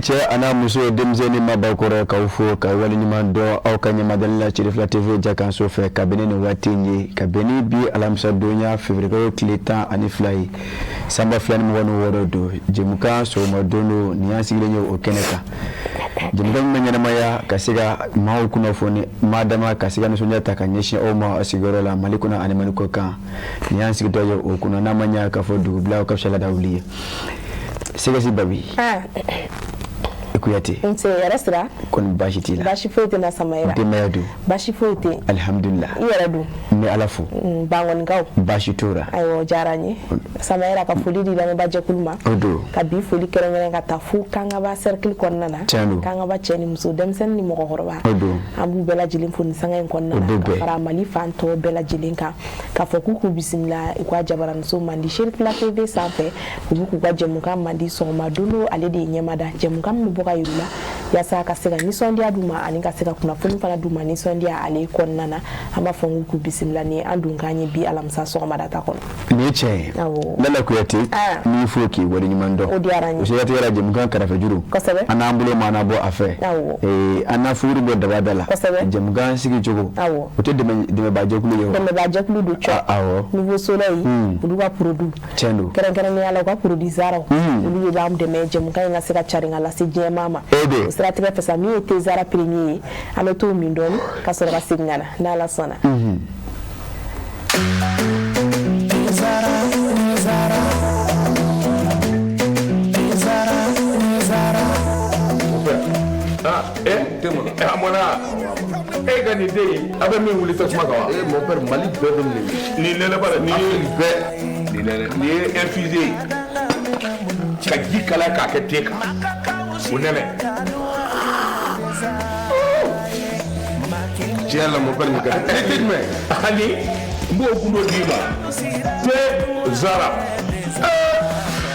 Cɛ a n'a muso, denmisɛn ni mabakɔrɔ, k'aw fo ka waleɲuman dɔn aw ka ɲɛmadali la Cɛrifila TV jakanso fɛ kabini nin waati in ye, ka bɛn ni bi alamisa donya février tile 12 ye, san 2026 don. Jɛmukan sɔgɔma don don, nin y'an sigilen ye o kɛnɛ kan. Jɛmukan min bɛ ɲɛnamaya ka se ka maaw kunnafoni maa dama, ka se ka nisɔndiya ta ka ɲɛsin aw ma aw sigiyɔrɔ la, Mali kɔnɔ ani Mali kɔ kan. Nin y'an sigitɔ ye o kunna, n'a ma ɲɛ k'a fɔ dugubila ka fisa laada wuli ye. Sɛgɛsi Babi i Kuyate. Nse, yɛrɛ sira. Kɔni baasi t'i la? Baasi foyi tɛ na, Samayira. Denbaya dun? Baasi foyi tɛ. Alihamudulila. I yɛrɛ dun? N bɛ Ala fo. Bankɔnikaw? Baasi t'o la. Ayiwa, o diyara n ye, Samayira, ka foli di lamɛnbaajɛkulu ma. O don. Ka bi foli kɛrɛnkɛrɛn ka taa fo Kangaba cercle kɔnɔna na. Tiɲɛ don. Kangaba cɛ ni muso, denmisɛnnin ni mɔgɔkɔrɔba. O don. An b'u bɛɛ lajɛlen fo nin sanga in kɔnɔna na, ka fara Mali fan tɔ bɛɛ lajɛlen kan, k'a fɔ k'u k'u bisimila u ka jabaraniso mandi Cherifila TV sanfɛ. U bɛ k'u ka jɛmukan mandi sɔgɔma don don, ale de ye ɲɛmada jɛmukan min bɛ bɔ ka yir'u la yaasa ka se ka nisɔndiya d'u ma ani ka se ka kunnafoni fana d'u ma nisɔndiya ale kɔnɔna na. An b'a fɔ k'u bisimila ni an dunkan ye bi alamisa sɔgɔmada ta kɔnɔ. Nin ye tiɲɛ ye. Lala Kuyate, n b'i fo k'i waleɲuman dɔn. O diyara n ye. O siratigɛ la, jɛmukan kɛrɛfɛ juru, an n'an bolo maana bɔ a fɛ, an n'a fuguri bɔ daba da la. Jɛmukan sigi cogo, o tɛ dɛmɛbaajɛkulu ye wa? Dɛmɛbaajɛkulu don cɔ. Awɔ. Nouveau Soleil, olu ka produit. Tiɲɛ don. Kɛrɛnkɛrɛnnenya la, u ka produit Zaraw, olu de b'an dɛmɛ jɛmukan in ka se ka cari ka lase diɲɛmaa ma. O O siratigɛ fɛ sa, min ye thé Zara premier ye, an bɛ t'o min dɔɔni ka sɔrɔ ka segin ka na n'Ala sɔnna. A mɔna e ka nin den in, a bɛ min wuli tasuma kan wa? Eh, mon père, Mali bɛɛ bɛ nin. Nin nɛnɛ ba nin ye bɛɛ. Nin nɛnɛ, nin ye infusé ye ka ji kalaya k'a kɛ te kan, o nɛnɛ. Tiɲɛ la, mon père, nin ka di. Nin te jumɛn? Ani n b'o gundo d'i ma, thé Zara.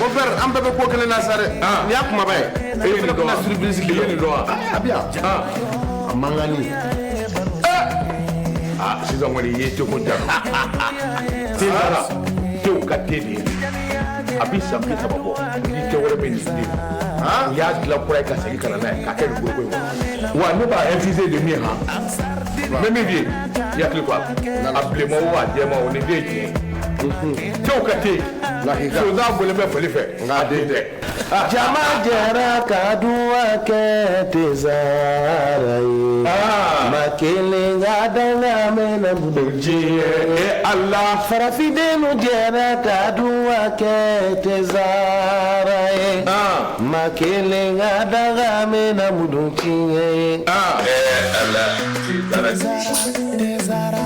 Mon père, an bɛɛ bɛ ko kelen na sa dɛ. Nin y'a kumaba ye. E ye nin dɔn wa? Surprise. I ye nin dɔn wa? A bɛ yan. A mankanni. Ah, sisan kɔni i ye teko ja. Thé Zara, tew ka te de ye. A bi san 30 bɔ, ni te wɛrɛ bɛ nin den. U y'a dilan kura ye ka segin ka na n'a ye k'a kɛ nin foroko in kɔnɔ. Wa ne b'a infusé de min han. N bɛ min f'i ye, i hakili to a la. A bilenman o, a jɛman o, nin den ye tiɲɛ ye. Tew ka te. Sonsan bɔlen bɛ fali fɛ, a den tɛ. Jama jɛra ka duwa kɛ thé Zara ye. Ma kelen ka danga mɛnna bolo. Diɲɛ e Ala. Farafindenw jɛra ka duwa kɛ thé Zara ye. Ma kelen ka danga mɛnna mudu tiɲɛ ye. Ala. Thé Zara.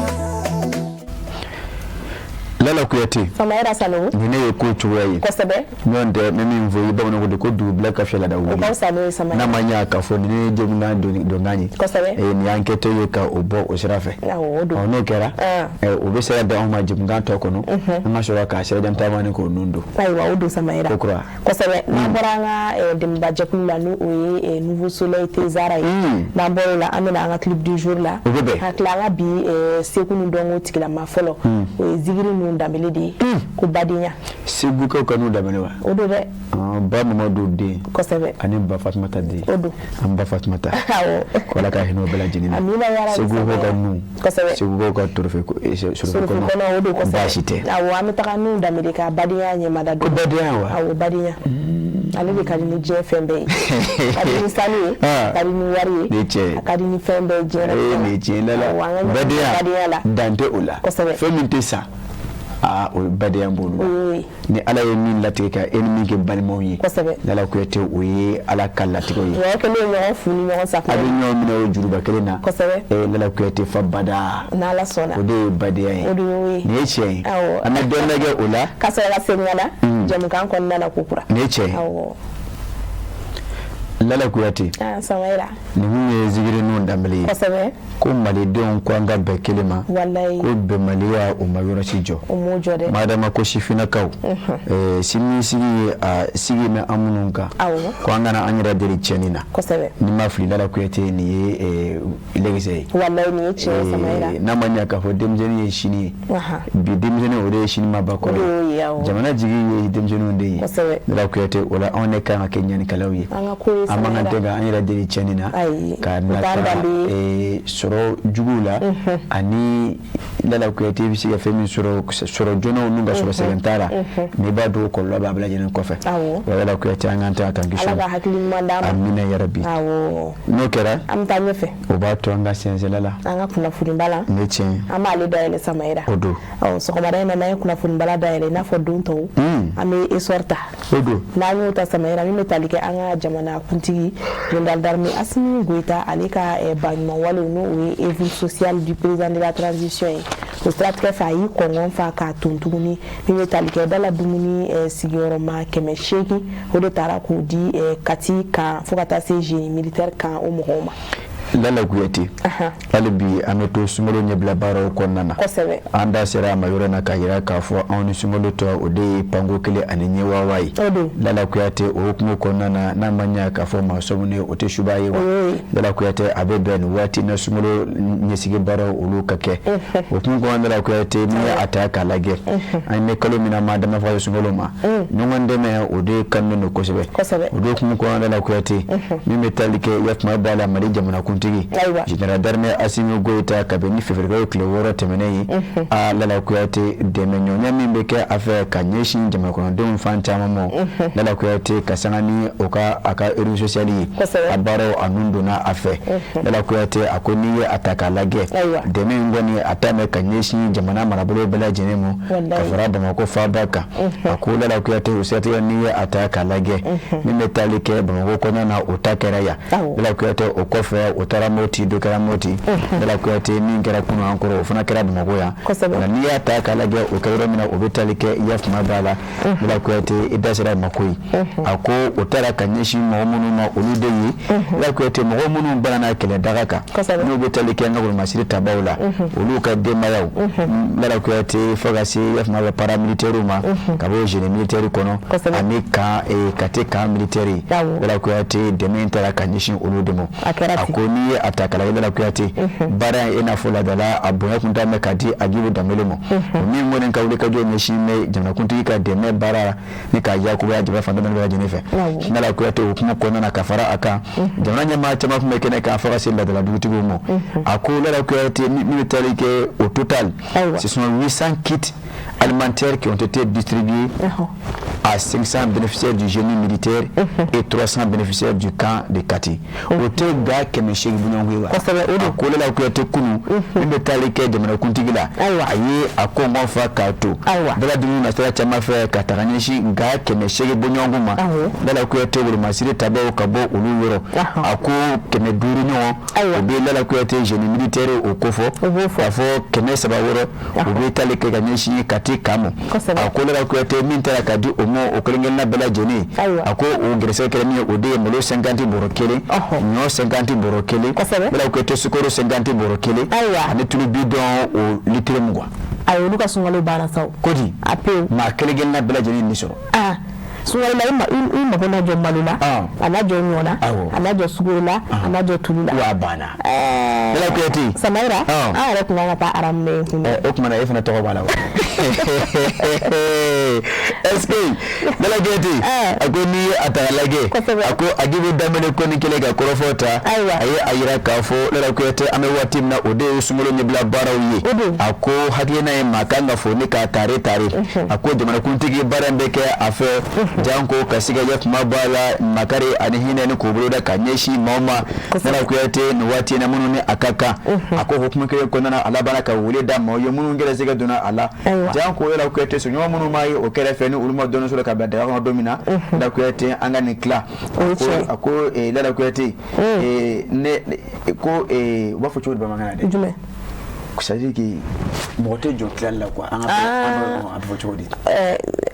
Lala Kuyate. Samayira Sanogo. Nin ne ye ko cogoya ye. Kosɛbɛ. Ɲɔgɔn tɛ, n bɛ min fɔ i bamananw ko ten ko dugubila ka fisa laada wuli. O ka fisa n'o ye, Samayira. N'a ma ɲɛ k'a fɔ nin ye jɛmukan donkan ye. Kosɛbɛ. Nin y'an kɛtɔ ye ka o bɔ o sira fɛ. Awɔ, o don. Ɔ, n'o kɛra, o bɛ sira di anw ma jɛmukan tɔ kɔnɔ. An ka sɔrɔ ka sira taama ni k'o nun don. Ayiwa, o don, Samayira. Ko kura. Kosɛbɛ. N'an bɔra an ka dɛmɛbajɛkulu la, n'o ye Nouveau Soleil thé Zara ye. N'an bɔr'o la, an bɛna an ka clip du jour la. O bɛ bɛn. Ka tila an ka bi seko ni dɔnko tigilama fɔlɔ. O ye zikiri ninnu danbele de ye. Ko badenya. Segukaw ka n'u danbele wa? O don dɛ. Ba Mamadu den. Kosɛbɛ. Ani ba Fatumata den. O don. An ba Fatumata. Awɔ. Ko Ala ka hinɛ o bɛɛ lajɛlen na. Amina yarabi. Segukaw ka nu. Kosɛbɛ. Segukaw ka torofe sorofe kɔnɔ, o don kosɛbɛ. Baasi tɛ. Awɔ, an bɛ taga n'u danbele ka badenya ɲɛmada don. Ko badenya wa? Awɔ, badenya. Ale de ka di ni diɲɛ fɛn bɛɛ ye. Ka di ni sanu ye. Ka di ni wari ye. Ni tiɲɛ ye. A ka di ni fɛn bɛɛ ye diɲɛ na. Ee, nin ye tiɲɛ ye. Awɔ, an ka badenya la. Dan tɛ o la. Kosɛbɛ. Fɛn min tɛ sa. Aa, o badenya b'olu la. Ni Ala ye min latigɛ ka e ni min kɛ balimaw ye. Kosɛbɛ. Lala Kuyate, o ye Ala ka latigɛ ye. O kɛlen ye ɲɔgɔn fu ni ɲɔgɔn safunɛ. A bɛ ɲɔgɔn minɛ o juruba kelen na. Kosɛbɛ. Lala Kuyate, fa bada. N'Ala sɔnna. O de ye badenya ye. O de y'o ye. Nin ye tiɲɛ ye. Awɔ. An bɛ dɔɔnin kɛ o la. Ka sɔrɔ ka segin ka na jɛmukan kɔnɔna na ko kura. Nin ye tiɲɛ ye. Awɔ. Lala Kuyate. Ah, Samayira. Nin kun ye zikiri ninnu danbele ye. Kosɛbɛ. Ko malidenw ko an ka bɛn kelen ma. Walayi. Ko bɛnbaliya, o ma yɔrɔ si jɔ. O m'o jɔ dɛ. Madama ko sifinnakaw. Siniɲɛsigi ye a sigi bɛ an minnu kan. Awɔ. Ko an kana an yɛrɛ deli tiɲɛni na. Kosɛbɛ. N'i ma fili, Lala Kuyate, nin ye lɛkisɛ ye. Walayi, nin ye tiɲɛ ye, Samayira. N'a ma ɲɛ k'a fɔ denmisɛnnin ye sini ye. Bi denmisɛnnin, o de ye sini maabakɔrɔ ye. O de y'o ye, awɔ. Jamana jigi ye denmisɛnninw de ye. Kosɛbɛ. Lala Kuyate, o la anw de kan ka kɛ ɲɛnikɛlaw ye. An ka ko ye. An man kan tɛ ka an yɛrɛ deli tiɲɛni na, ka nata sɔrɔ juguw la, ani Lala Kuyate, i bɛ se ka fɛn min sɔrɔ sɔrɔ joona n'u ka sɔrɔ sɛgɛn t'a la, n'i b'a dɔn kɔlɔlɔ b'a bɛɛ lajɛlen kɔfɛ. Lala Kuyate, an k'an ta k'an kisi. Ala ka hakili ɲuman d'an ma. Amina yarabi. N'o kɛra, an bɛ taa ɲɛfɛ. O b'a to an ka sɛnsɛnla la, an ka kunnafonibala ne tiɲɛ, an b'ale dayɛlɛ, Samayira. O don. Ɔ, sɔgɔmada in na, n'an ye kunnafonibala dayɛlɛ, i n'a fɔ don tɔw, an bɛ Essor ta. O don. N'an y'o ta, Samayira, min bɛ tali kɛ an ka jamana kuntigi général d'armée Assimi Goïta, ale ka baɲuman walew, n'o ye œuvre sociale du président de la transition ye, o siratigɛ fɛ, a y'i kɔngɔn fa k'a ton tuguni. Min bɛ tali kɛ dala dumuni sigiyɔrɔma 800, o de taara k'o di Kati kan fo ka taa se génie militaire kan, o mɔgɔw ma. Lala Kuyate, hali bi an bɛ to sunkalo ɲɛbila baaraw kɔnɔna na. An da sera a ma yɔrɔ na k'a jira k'a fɔ anw ni sunkalo tɔ, o de ye panko kelen ani ɲɛwawa ye. Lala Kuyate, o hukumu kɔnɔna na, n'a ma ɲɛ k'a fɔ maa sɔminen, o tɛ suba ye wa? Lala Kuyate, a bɛ bɛn nin waati na sunkalo ɲɛsigi baaraw olu ka kɛ. O hukumu kɔnɔna, Lala Kuyate, n'i ye a ta k'a lajɛ, an bɛ kalo min na, maa dama fɔ sunkalo ma, ɲɔgɔn dɛmɛ, o de kanu don kosɛbɛ. O de hukumu kɔnɔna, Lala Kuyate, min bɛ tali kɛ yakuma b'a la, Mali jamanakuntigi général d'armée Assimi Goïta, kabini février tile 6 tɛmɛnen ye, a Lala Kuyate, dɛmɛ ɲɔgɔnya min bɛ kɛ a fɛ ka ɲɛsin jamana kɔnɔdenw fan caman ma, Lala Kuyate, ka sanga ni o ka a ka œuvre sociale ye, a baaraw a nun donna a fɛ. Lala Kuyate, a ko n'i ye a ta k'a lajɛ, dɛmɛ in kɔni a ta mɛn ka ɲɛsin jamana marabolo bɛɛ lajɛlen ma, ka fara Bamakɔ faaba kan. A ko Lala Kuyate, o siratigɛ, n'i ye a ta k'a lajɛ, min bɛ taali kɛ Bamakɔ kɔnɔna na, o ta kɛra yan. Lala Kuyate, o kɔfɛ, o taara Moti, dɔ kɛra Moti. Lala Kuyate, min kɛra kunun an kɔrɔ, o fana kɛra Bamakɔ yan. Nka n'i y'a ta k'a lajɛ, o kɛ yɔrɔ min na, o bɛ taali kɛ yafama b'a la. Lala Kuyate, i da sera ma ko ye, a ko o taara ka ɲɛsin mɔgɔ minnu ma, olu de ye, Lala Kuyate, mɔgɔ minnu banana kɛlɛ daga kan, n'u bɛ taali kɛ an ka wolomasiri tabaw la, olu ka denbayaw. Lala Kuyate, fo ka se yafama bɛ paramilitaires ma, ka bɔ génie militaire kɔnɔ, ani kan Kati camp militaire. Lala Kuyate, dɛmɛ in taara ka ɲɛsin olu de ma. A ko n'i ye a ta k'a lajɛ, Lala Kuyate, baara in, i n'a fɔ laadala, a bonya kun t'a mɛn ka di Agibu Danbele ma, o min kɔni ka wuli ka jɔ ɲɛsin bɛ jamanakuntigi ka dɛmɛ baara la ni k'a yakubaya jamana fan bɛɛ lajɛlen fɛ. Lala Kuyate, o kuma kɔnɔna na, ka fara a kan, jamana ɲɛmaa caman tun bɛ kɛnɛ kan, fo ka se laadala dugutigiw ma. A ko Lala Kuyate, min bɛ taali kɛ, au total ce sont 800 kits alimentaires qui ont été distribués à 500 bénéficiaires du génie militaire et 300 bénéficiaires du camp de Kati. O tɛ ga 800 bɔɲɔgɔnko ye wa? A ko Lala Kuyate, kunu, min bɛ taali kɛ jamanakuntigi la, a ye a ko n fa k'a to bɛɛ dumuni nasira caman fɛ ka taga ɲɛsin ga 800 bɔɲɔgɔnko ma. Lala Kuyate, wolomasiri tabaw ka bɔ olu yɔrɔ, a ko 500 ɲɔgɔn, o bɛ Lala Kuyate génie militaire o kofɔ, k'a fɔ 300 wɔrɔ, o bɛ taali kɛ ka ɲɛsin Kati camp ma. A ko Lala Kuyate, min taara ka di o ma, o kelen kelenna bɛɛ lajɛlen, a ko o gɛrɛsɛgɛ kɛra min ye, o de ye malo 50 bɔrɔ kelen, ɲɔ 50 bɔrɔ kelen, Lala Kuyate, sukaro 50 bɔrɔ kelen, ani tulu bidɔn o litiri 20. Ayi, olu ka sunkalo banna sa. Ko di? A pewu. Maa kelen kelenna bɛɛ lajɛlen nin sɔrɔ. Aa, sunkalo la, i mago na jɔ malo la, a na jɔ ɲɔ la, a na jɔ sukaro la, a na jɔ tulu la. Wa a banna. Lala Kuyate. Samayira, an yɛrɛ tun kan ka taa aramu kun. O tuma na, e fana tɔgɔ b'a la wa? Est-ce que Lala Kuyate, a ko n'i ye a ta k'a lajɛ, a ko Agibu Danbele kɔni kɛlen ka kɔrɔfɔ ta, a ye a yira k'a fɔ Lala Kuyate, an bɛ waati min na, o de ye sunkalo ɲɛbila baaraw ye. A ko hakilina ye maa kan ka fo ni k'a tare tare. A ko jamanakuntigi, baara in bɛ kɛ a fɛ janko ka se ka yakuma b'a la, makari ani hinɛ ni k'o boloda ka ɲɛsin maaw ma, Lala Kuyate, nin waati in na, minnu ni a ka kan. A ko hukumu kelen kɔnɔna na, a labanna ka wele da maaw ye minnu gɛrɛsɛgɛ donna a la, janko Lala Kuyate, sigiɲɔgɔn minnu m'a ye o kɛrɛfɛ, ni olu ma dɔɔnin sɔrɔ ka bila daga kɔnɔ don min na. Lala Kuyate, an ka nin tila. A ko Lala Kuyate, ne ko u b'a fɔ cogo di bamanankan na dɛ? Jumɛn? C'est à dire que mɔgɔ tɛ jɔ tilali la quoi, an ka a bɛ fɔ cogo di?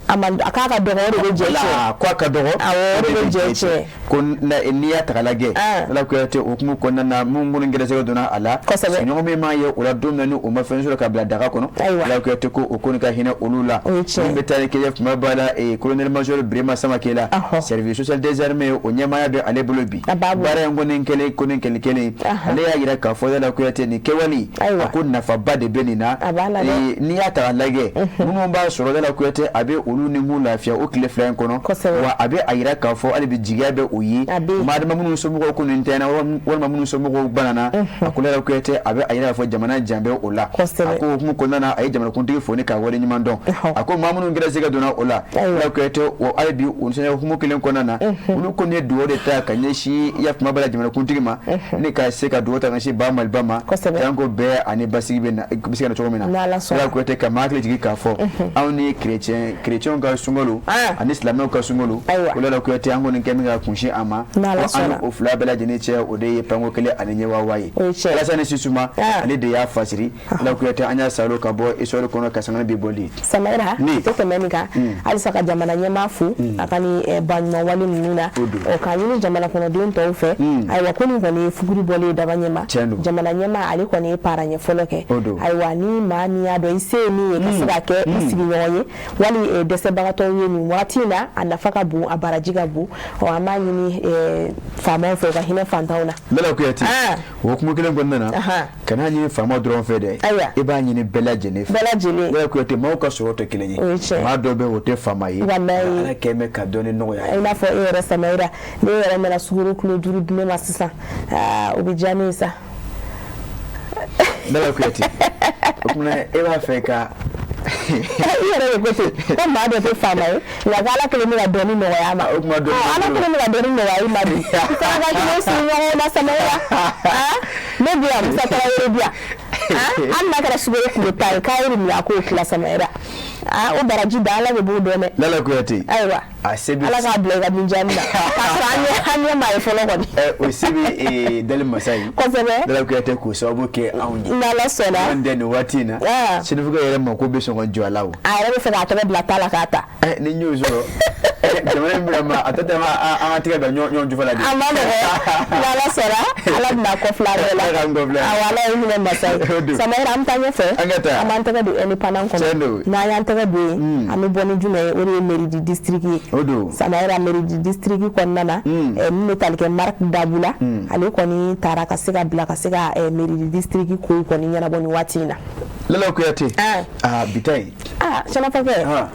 A ma, a k'a ka dɔgɔ, o de bɛ jɛ cɛ. Ko a ka dɔgɔ. Awɔ, o de bɛ jɛ cɛ. Ko n'i y'a ta k'a lajɛ, Lala Kuyate, o hukumu kɔnɔna na, mun minnu gɛrɛsɛgɛ donna a la, sigiɲɔgɔn min m'a ye o la don min na, ni o ma fɛn sɔrɔ ka bila daga kɔnɔ, Lala Kuyate, ko o ko ka hinɛ olu la. Min bɛ taa kɛ kuma b'a la, colonel major Birima Samake la, service social des armées, o ɲɛmaaya bɛ ale bolo bi. Baara in kɔni kɛlen kɔni kɛlɛ kelen, ale y'a yira k'a fɔ Lala Kuyate, nin kɛwale, a ko nafaba de bɛ nin na. N'i y'a ta k'a lajɛ, minnu b'a sɔrɔ, Lala Kuyate, a bɛ olu olu ni k'u lafiya o tile 2 in kɔnɔ. Wa a bɛ a yira k'a fɔ hali bi jigiya bɛ u ye, maa dama minnu somɔgɔw ko nin tɛna walima minnu somɔgɔw banana. A ko Lala Kuyate, a bɛ a yira k'a fɔ jamana jan bɛ o la. A ko hukumu kɔnɔna na, a ye jamanakuntigi fo ni k'a waleɲuman dɔn. A ko maa minnu gɛrɛsɛgɛ donna o la, Lala Kuyate, o hali bi u nisɔndiya hukumu kelen kɔnɔna na, olu kɔni ye dugawu de ta ka ɲɛsin i ya kuma bɛɛ la jamanakuntigi ma, ni ka se ka dugawu ta ka ɲɛsin ba Maliba ma, janko bɛɛ ani basigi bɛ na bɛ se ka na cogo min na. Lala Kuyate ka maa hakili jigin k'a fɔ anw ni chrétien ka sunkalo ani silamɛw ka sunkalo, o Lala Kuyate, an kɔni kɛ min ka kunsin a ma, an o fila bɛɛ lajɛlen cɛ, o de ye panko kelen ani ɲɛwawa ye. Alasani Sisuma, ale de y'a fasiri. Lala Kuyate, an y'a salo ka bɔ histoire kɔnɔ ka sanga bi bɔli. Samayira, o tɛmɛ nin kan, halisa ka jamana ɲɛmaa fo a ka nin baɲuman wale ninnu na, k'a ɲini jamana kɔnɔden tɔw fɛ. Ayiwa, ko nin kɔni ye fuguri bɔlen ye daba ɲɛma. Jamana ɲɛmaa, ale kɔni ye para ɲɛ fɔlɔ kɛ. Ayiwa, ni maa min y'a dɔn i se ye min ye ka se ka kɛ i sigiɲɔgɔn ye wali dɛsɛbagatɔw ye nin waati in na, a nafa ka bon, a baraji ka bon. Ɔ, an b'a ɲini faamaw fɛ, u ka hinɛ fantanw na. Lala Kuyate, o kuma kelen kɔnɔna na, kana ɲini faama dɔrɔn fɛ dɛ, i b'a ɲini bɛɛ lajɛlen fɛ. Bɛɛ lajɛlen. Lala Kuyate, maaw ka sɔrɔ tɛ kelen ye, maa dɔw bɛ, o tɛ faama ye, Ala kɛ bɛ ka dɔɔnin nɔgɔya. I n'a fɔ e yɛrɛ Samayira, ne yɛrɛ nana sukaro kilo 5 di ne ma sisan, o bɛ diya ne ye sa. Lala Kuyate, o tuma e b'a fɛ ka I yɛrɛ de ko ten ko maa dɔ tɛ faama ye, nka ko Ala kelen bɛ ka dɔɔnin nɔgɔya a ma. Ala kelen bɛ ka dɔɔnin nɔgɔya i ma bi. Saraka kelen sigiɲɔgɔnw na, Samayira, ne bi yan, Musa Tarawele bi yan, hali n'a kɛra sukaro kilo 10 ye, k'a ye nin minɛ, a k'o tila, Samayira, o baraji da, Ala de b'o dɔn dɛ. Lala Kuyate. Ayiwa. A se bɛ Ala k'a bila i ka minjani na k'a sɔrɔ an ɲɛ m'a ye fɔlɔ kɔni. O se bɛ dali masa ye. Kosɛbɛ. Lala Kuyate, k'o sababu kɛ anw ye. N'Ala sɔnna. N'o tɛ nin waati in na, Sinifuga yɛrɛ mako bɛ sɔn ka jɔ a la o. A yɛrɛ bɛ fɛ k'a tɛgɛ bila ta la k'a ta. Ni n y'o sɔrɔ, jamana in bɛna ma a tɛ tɛmɛ an ka tɛgɛ bila ɲɔgɔn jufa la de. A ma nɔgɔ, n'Ala sɔnna, Ala bɛna kɔfilɛ a bɛɛ la. Ala k'an kɔfilɛ. Awɔ, Ala ye hinɛ masa ye. Samayira, an bɛ taa ɲɛfɛ. An ka taa. An b'an tɛgɛ don indépendant kɔnɔ. Tiɲɛ don. N'an y'an tɛgɛ don yen, an bɛ bɔ ni jumɛn ye? O de ye mairie du district ye. O don. Samayira, mairie du district kɔnɔna na, min bɛ tali kɛ Marc Dabu la, ale kɔni taara ka se ka bila ka se ka mairie du district kow kɔni ɲɛnabɔ nin waati in na. Lala Kuyate. Aa, bi ta in. Aa, Sɛnɛfɔkɛ.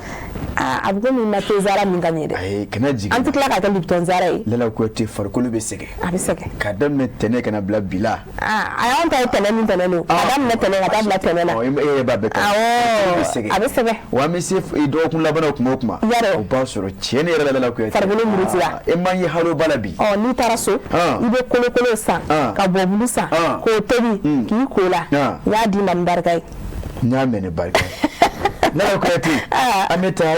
A bɛ komi ma te zara min ka ɲɛ dɛ. Ayi, kana jigin. An tɛ tila k'a kɛ Lipton zara ye. Lala Kuyate, farikolo bɛ sɛgɛn. A bɛ sɛgɛn. K'a daminɛ tɛnɛ ka na bila bi la. A y'anw ta ye tɛnɛ min tɛnɛ don. K'a daminɛ tɛnɛ ka taa bila tɛnɛ na. E yɛrɛ b'a bɛɛ kalama. Awɔ, a bɛ sɛgɛn. Wa an bɛ se dɔgɔkun laban na kuma o kuma. Yarɔ. O b'a sɔrɔ tiɲɛ yɛrɛ la, Lala Kuyate. Farikolo murutira. E man ye halo ba la bi. Ɔ, n'i taara so, i bɛ kolokolo san, ka bɔbulu san, k'o tobi k'i ko la. N y'a d'i ma ni barika ye. N y'a mɛn ni barika ye. Lala Kuyate, an bɛ taa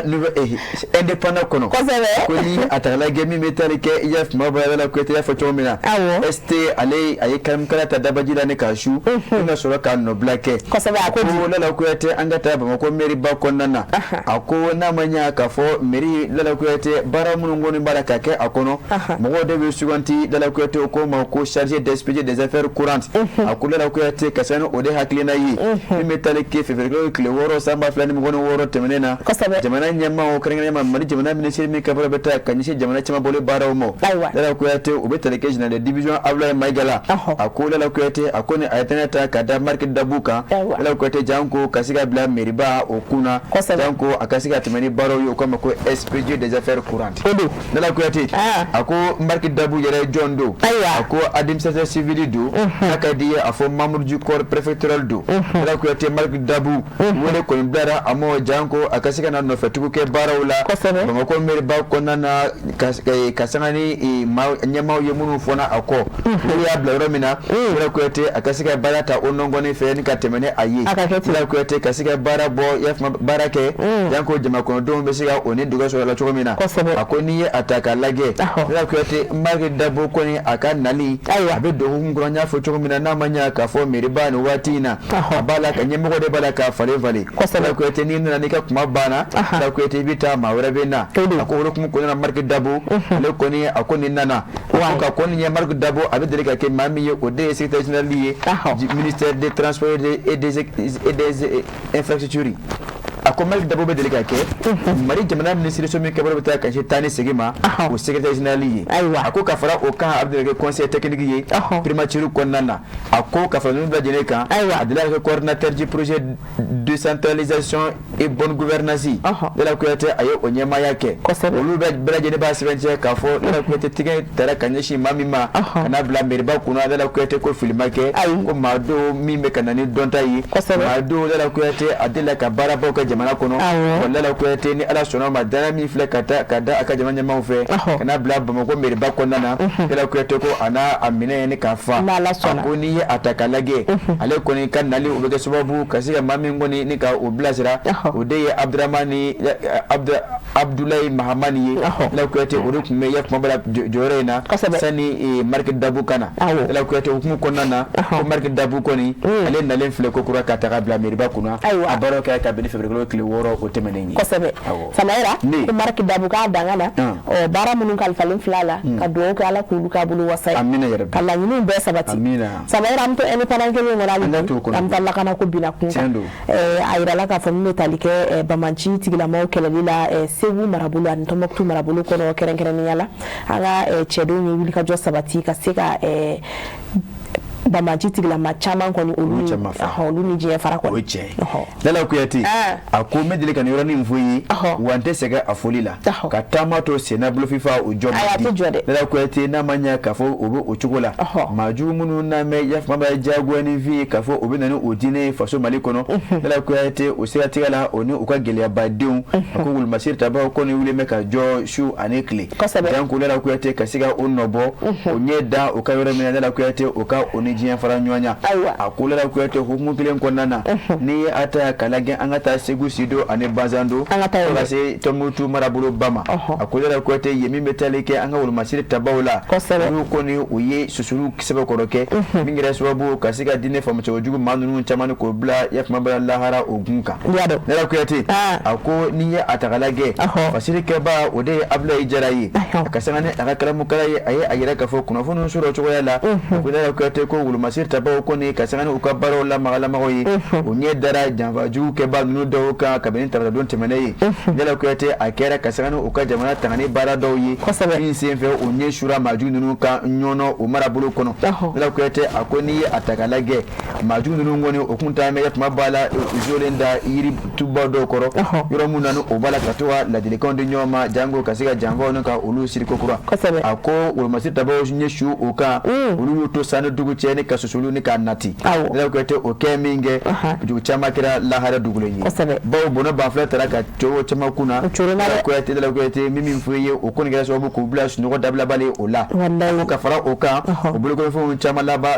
indépendant kɔnɔ. Kosɛbɛ. Ko ni a ta lajɛ min bɛ taali kɛ i ya tuma bɛɛ, Lala Kuyate y'a fɔ cogo min na. Awɔ. ST, ale a ye karamukala ta dabaji la ni k'a su. Ni ka sɔrɔ k'a nɔbila kɛ. Kosɛbɛ, a ko di. Ko Lala Kuyate, an ka taa Bamakɔ mairie ba kɔnɔna na. A ko n'a ma ɲɛ k'a fɔ mairie, Lala Kuyate, baara minnu kɔni b'a la ka kɛ a kɔnɔ, mɔgɔw de bɛ suganti. Lala Kuyate ko ma ko chargé d'expédier des affaires courantes. A ko Lala Kuyate, ka sanga ni o de hakilina ye min bɛ taali kɛ février tile 6 san 2026 tɛmɛnen na. Jamana ɲɛmaaw, kɛrɛnkɛrɛnnenya Mali jamana minisiri min ka baara bɛ taa ka ɲɛsin jamana caman bɔlen baaraw ma, Lala Kuyate, o bɛ tali kɛ général de division Abdoulaye Maïga la. A ko Lala Kuyate, a ko ni a ye tɛnɛ ta ka da Marc Dabu kan, Lala Kuyate, janko ka se ka bila mairie ba o kunna, janko a ka se ka tɛmɛ ni baaraw ye, o k'a ma ko expédier des affaires courantes. Lala Kuyate, a ko Marc Dabu yɛrɛ jɔn don? A ko administrateur civil don, n'a ka di ye a fɔ membre du corps préfectoral don. Lala Kuyate, Marc Dabu wele kɔni bilara a ma, janko a ka se ka na nɔfɛtugu kɛ baaraw la Bamakɔ mairie ba kɔnɔna na, ka sanga ni ɲɛmaaw ye minnu fɔna a kɔ, olu y'a bila yɔrɔ min na. Lala Kuyate, a ka se ka baara ta o nɔngɔnni fɛ ni ka tɛmɛ ni a ye. Lala Kuyate, ka se ka baara bɔ baara kɛ, janko jamana kɔnɔdenw bɛ se ka o ni dɛgɛ sɔrɔ a la cogo min na. A ko n'i ye a ta k'a lajɛ, Lala Kuyate, Marc Dabo kɔni a ka nali, a bɛ don hukumu kɔnɔ. N y'a fɔ cogo min na, n'a ma ɲɛ k'a fɔ mairie ba nin waati in na, a b'a la ka ɲɛmɔgɔ de b'a la k'a falen falen. Lala Kuyate, n'i nana n'i ka kuma banna, Lala Kuyate, i bɛ taa, maa wɛrɛ bɛ na. A ko o hukumu kɔnɔna na, Marc Dabo ale kɔni, a ko nin nana, a ko ka kɔni ye Marc Dabo, a bɛ deli ka kɛ maa min ye, o de ye secrétaire général ye du ministère des Transports et des Infrastructures. A ko Malick Dabo bɛ deli ka kɛ Mali jamana minisiriso min kɛbolo bɛ taa ka se taa ni segin ma, o secrétaire général ye. A ko ka fara o kan, a bɛ deli ka kɛ conseiller technique ye primature kɔnɔna na. A ko ka fara ninnu bɛɛ lajɛlen kan, a delila ka kɛ coordinateur du projet décentralisation et bonne gouvernance. Lala Kuyate, a ye o ɲɛmaaya kɛ. Olu bɛɛ lajɛlen b'a sɛbɛntiya k'a fɔ Lala Kuyate tigɛ taara ka ɲɛsin maa min ma ka n'a bila meriba kunna, Lala Kuyate ko fili ma kɛ, ko maa don min bɛ ka na ni dɔnta ye, maa don Lala Kuyate a delila ka baarabaw kɛ jamana kɔnɔ. Wa Lala Kuyate, ni Ala sɔnna ma, danaya min filɛ ka taa ka da a ka jamana ɲɛmaaw fɛ ka n'a bila Bamakɔ meriba kɔnɔna na, Lala Kuyate ko a n'a a minɛ ni k'a fa. A ko n'i ye a ta k'a lajɛ, ale kɔni ka nali o bɛ kɛ sababu ka se ka maa min kɔni ni ka o bilasira, o de ye Abdramani Abdulayi Mahamani ye. Lala Kuyate, o de tun bɛ ya kuma bɛɛ jɔyɔrɔ in na sani Marc Dabo ka na. Lala Kuyate, hukumu kɔnɔna na, ko Marc Dabo kɔni, ale nalen filɛ ko kura ka taga bila meriba kunna, a baaraw kɛra kabini février tile 6 o tɛmɛnen ye. Kosɛbɛ, Samayira. Ko Marc Dabo k'a danga na, ɔ baara minnu kalifalen filɛ a la, ka dugawu kɛ Ala k'olu k'a bolo wasa ye, ka laɲiniw bɛɛ sabati. Samayira, an bɛ to indépendant kelen kɔnɔ hali bi, an bɛ taa lakanako binna kun kan. A yirala k'a fɔ min bɛ tali kɛ banbaanci tigilamaw kɛlɛli la Segu marabolo ani Tɔnbɔkutu marabolo kɔnɔ kɛrɛnkɛrɛnnenya la, an ka cɛdenw ye wulikajɔ sabati ka se ka banbaanci tigilama caman kɔni, olu ni diɲɛ fara kɔni. O ye tiɲɛ ye, Lala Kuyate. A ko n bɛ deli ka nin yɔrɔnin fɔ i ye, wa n tɛ sɛgɛn a fɔli la, ka taama to senna bolofifa o jɔ man di. Lala Kuyate, n'a ma ɲɛ k'a fɔ o bɛ o cogo la, maa jugu minnu n'a mɛn yafama bɛ diyagoya ni fin k'a fɔ o bɛ na ni o diinɛ ye faso Mali kɔnɔ, Lala Kuyate, o siratigɛ la, o ni u ka gɛlɛyabadenw, a ko wolomasiri tabaw kɔni wulilen bɛ ka jɔ su ani tile. Janko Lala Kuyate ka se ka o nɔbɔ, o ɲɛ da o ka yɔrɔ min na, Lala Kuyate, o ka o ni diɲɛ fara ɲɔgɔn ɲa. A ko Lala Kuyate, hukumu kelen kɔnɔna na, n'i ye a ta k'a lajɛ, an ka taa Segu Sido ani Banzando fo ka se Tɔnbukutu maraboloba ma. A ko Lala Kuyate, yen min bɛ taali kɛ an ka wolomasiri tabaw la, olu kɔni u ye susuru sɛbɛkɔrɔ kɛ min kɛra sababu ka se ka diinɛ faamucogo jugu maa ninnu caman k'o bila yafama bala lahara o gun kan. Lala Kuyate, a ko n'i ye a ta k'a lajɛ, fasiri kɛba, o de ye Abulayi Jara ye, a ka sanga ni a ka kalamukala ye, a ye a yira k'a fɔ kunnafoni sɔrɔ cogoya la, a ko Lala Kuyate ko wolomasiri tabaw kɔni ka sanga ni u ka baaraw lamagalamaw ye, u ɲɛ dara janfajugu kɛba ninnu dɔw kan kabini taratadon tɛmɛnen ye. Lala Kuyate, a kɛra ka sanga ni u ka jamana tangani baara dɔw ye min senfɛ u ɲɛ sura maajugu ninnu kan Ɲɔnɔ o marabolo kɔnɔ. Lala Kuyate, a ko n'i ye a ta k'a lajɛ, maajugu ninnu kɔni o kun taa bɛ tuma b'a la zolen da yirituba dɔw kɔrɔ, yɔrɔ min na ni o b'a la ka to ka ladilikanw di ɲɔgɔn ma, janko ka se ka janfaw ni ka olu siri kokura. A ko wolomasiri tabaw ɲɛ su o kan, olu y'u to san ni dugu cɛ ni ka susulu ni k'a nati. Lala Kuyate, o kɛ min kɛ, jugu caman kɛra lahara dugulen ye, bawo bɔnɛ banfula taara ka cogo caman kun na. Kuyate, Lala Kuyate, min fɔ i ye, o kɔni kɛra sababu k'u bila sunɔgɔ dabilabali o la. Ko ka fara o kan, o bolokɔnɔfɛnw caman laban,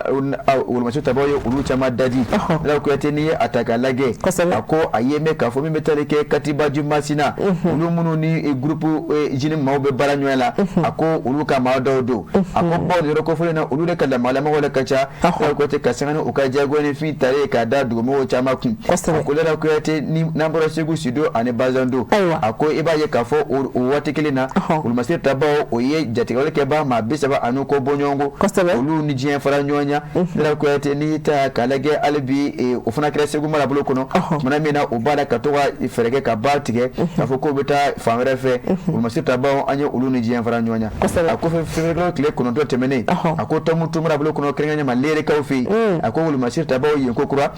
wolomasiri tabaw ye olu caman daji. Lala Kuyate, n'i ye a ta k'a lajɛ, a ko a ye mɛn k'a fɔ min bɛ taali kɛ Katiba du Masina, olu minnu ni groupe JNIM maaw bɛ baara ɲɔgɔn la, a ko olu ka maa dɔw don. A ko bawo nin yɔrɔ kofɔlen na, olu de ka lamagalamaw de ka ca. Lala Kuyate, ka sanga ni u ka diyagoya ni fin talen k'a da dugumɔgɔw caman kun. A ko Lala Kuyate, ni n'an bɔra Segu Sido ani Bazando, a ko i b'a ye k'a fɔ o waati kelen na, wolomasiri tabaw o ye jatigɛwale kɛbaa maa 30 ni kɔ bɔɲɔgɔnko, olu ni diɲɛ fara ɲɔgɔn ɲa. Lala Kuyate, n'i ta k'a lajɛ hali bi, o fana kɛra Segu marabolo kɔnɔ, tumana min na o b'a la ka to ka fɛɛrɛ kɛ ka ba tigɛ k'a fɔ k'o bɛ taa fan wɛrɛ fɛ, wolomasiri tabaw an ye olu ni diɲɛ fara ɲɔgɔn ɲa. A ko février tile 9 tɛmɛnen, a ko Tɔnbukutu marabolo kɔnɔ, kɛrɛnkɛrɛnnenya ma Lerekaw fɛ yen, a ko wolomasiri tabaw yen ko kura,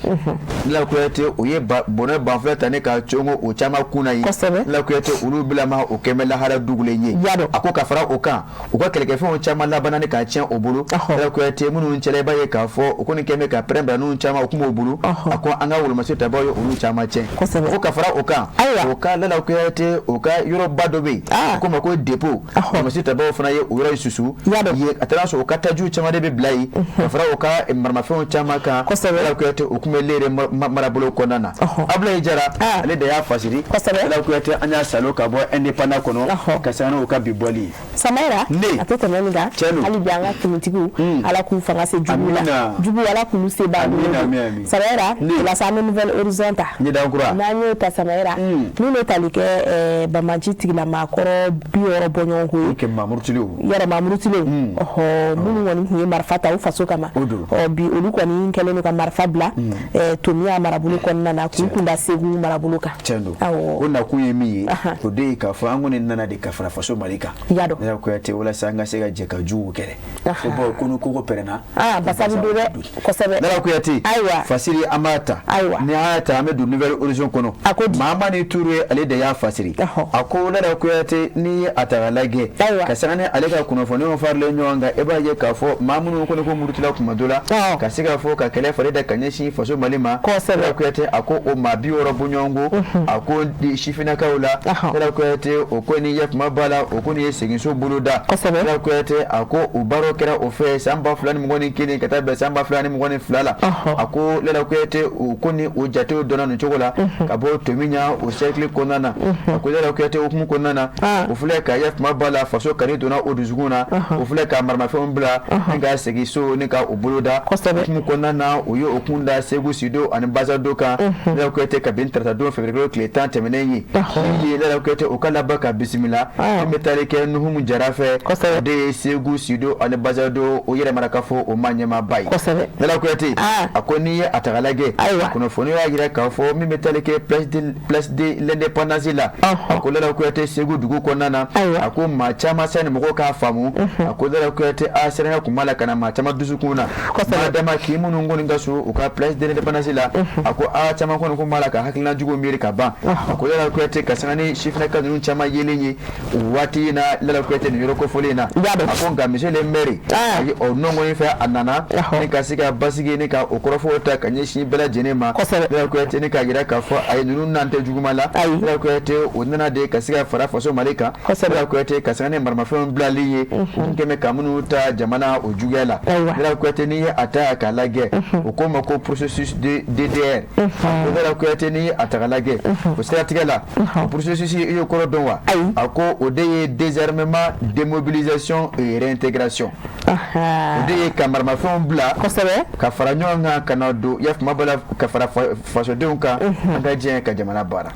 Lala Kuyate, o ye bɔnɛ banfula ta ne ka congo o caman kun na ye. Lala Kuyate, olu bilama o kɛmɛ lahara dugulen ye. A ko ka fara o kan, u ka kɛlɛkɛfɛnw caman labanna ni k'a tiɲɛ o bolo. Lala Kuyate, minnu cɛla i b'a ye k'a fɔ o kɔni kɛmɛ ka pɛrɛn caman o tun b'o bolo, a ko an ka wolomasiri tabaw ye olu caman tiɲɛ. Ko ka fara o kan, o ka Lala Kuyate, o ka yɔrɔba dɔ bɛ yen, o ko ma ko dépôt, wolomasiri tabaw fana ye o yɔrɔ in susu ye. A taara sɔrɔ o ka tajiw caman de bɛ bila yen, ka fara o ka maramafɛnw caman kan. Lala Kuyate, o tun bɛ Lere marabolo kɔnɔna na. Abulayi Jara, ale de y'a fasiri. Lala Kuyate, an y'a salo ka bɔ Indépendant kɔnɔ ka sanga n'o ka bi bɔli ye. Samayira, a tɛ tɛmɛ nin kan. Hali bi an ka finitigiw, Ala k'u fanga se jugu la, jugu Ala k'olu se b'a bolo. Samayira, o la sa, an bɛ Nouvel Horizon ta. N'an y'o ta, Samayira, min bɛ tali kɛ banbaanci tigilamaakɔrɔ 60 bɔɲɔgɔnko ye, yɛrɛ maamurutilenw, ɔhɔ, minnu kɔni tun ye marifa ta u faso kama. Ɔ bi olu kɔni kɛlen don ka marifa bila Tominian marabolo kɔnɔna na k'u kunda Segu marabolo kan. Tiɲɛ don. O nakun ye min ye, o de ye k'a fɔ an kɔni nana de ka fara faso Mali kan. I y'a dɔn. Lala Kuyate, walasa an ka se ka jɛ ka juguw kɛlɛ. Ko bawo ko ni koko pɛrɛnna, basa bɛ don dɛ, kosɛbɛ. Lala Kuyate. Ayiwa. Fasiri an b'a ta. Ayiwa. Ni an y'a ta, an bɛ don Nouvel Horizon kɔnɔ. A ko di? Mahamani Ture, ale de y'a fasiri. A ko Lala Kuyate, n'i ye a ta k'a lajɛ, ka sanga ni ale ka kunnafoniw faralen ɲɔgɔn kan, e b'a ye k'a fɔ maa minnu kɔni ko murutila kuma dɔ la, ka se k'a fɔ ka kɛlɛ fari da ka ɲɛsin faso Mali ma. Lala Kuyate, a ko o maa 60 bɔɲɔgɔnko, a ko sifinnakaw la, Lala Kuyate, o kɔni ye kuma b'a la, o kɔni ye seginso bolo da. Lala Kuyate, a ko o baaraw kɛra o fɛ san 2021 ka taa bɛn san 2022 la. A ko Lala Kuyate, o kɔni o jatew dɔnna nin cogo la ka bɔ Tominian o cercle kɔnɔna na. A ko Lala Kuyate, hukumu kɔnɔna na, o filɛ ka ye kuma b'a la, faso kanu donna o dusukun na, o filɛ ka maramafɛnw bila ni ka segin so ni ka o bolo da. Hukumu kɔnɔna na, o ye o kun da Segu Sido ani Bazado kan, Lala Kuyate, kabini tarata don février tile 10 tɛmɛnen ye. Min ye Lala Kuyate, o ka laban ka bisimila min bɛ taali kɛ Nuhumu Jara fɛ, o de ye Segu Sido ani Bazado o yɛrɛ marakafo o ma ɲɛmaaba ye. Lala Kuyate, a ko n'i ye a ta k'a lajɛ, kunnafoni y'a jira k'a fɔ min bɛ taali kɛ place de l'Indépendance la, a ko Lala Kuyate, Segu dugu kɔnɔna na, a ko maa caman, sani mɔgɔw k'a faamu, a ko Lala Kuyate, a siranya kun b'a la ka na maa caman dusukun na, maa dama k'i minnu kɔni ka so u ka place de l'Indépendance la, a ko a caman kɔni kun b'a la ka hakilina jugu miiri ka ban. A ko Lala Kuyate, ka sanga ni sifinnaka ninnu caman yelen ye o waati in na, Lala Kuyate, nin yɔrɔ kofɔlen in na, a ko nka monsieur le maire, o nɔ kɔni fɛ, a nana ni ka se ka basigi ni ka o kɔrɔfɔw ta ka ɲɛsin bɛɛ lajɛlen ma, Lala Kuyate, ni k'a jira k'a fɔ a ye ninnu nan tɛ juguma la. Lala Kuyate, o nana de ka se ka fara faso Mali kan, Lala Kuyate, ka sanga ni maramafɛnw bilali ye, u kun kɛmɛ ka minnu ta jamana o juguya la. Lala Kuyate, n'i ye a ta k'a lajɛ, o ko ma ko processus de DDR. A ko Lala Kuyate, n'i ye a ta k'a lajɛ, o siratigɛ la, o processus, i y'o kɔrɔ dɔn wa? A ko o de ye désarmement, démobilisation et réintégration. O de ye ka maramafɛnw bila, ka fara ɲɔgɔn kan ka na don yafama bala ka fara fasodenw kan, an ka jɛ ka jamana baara.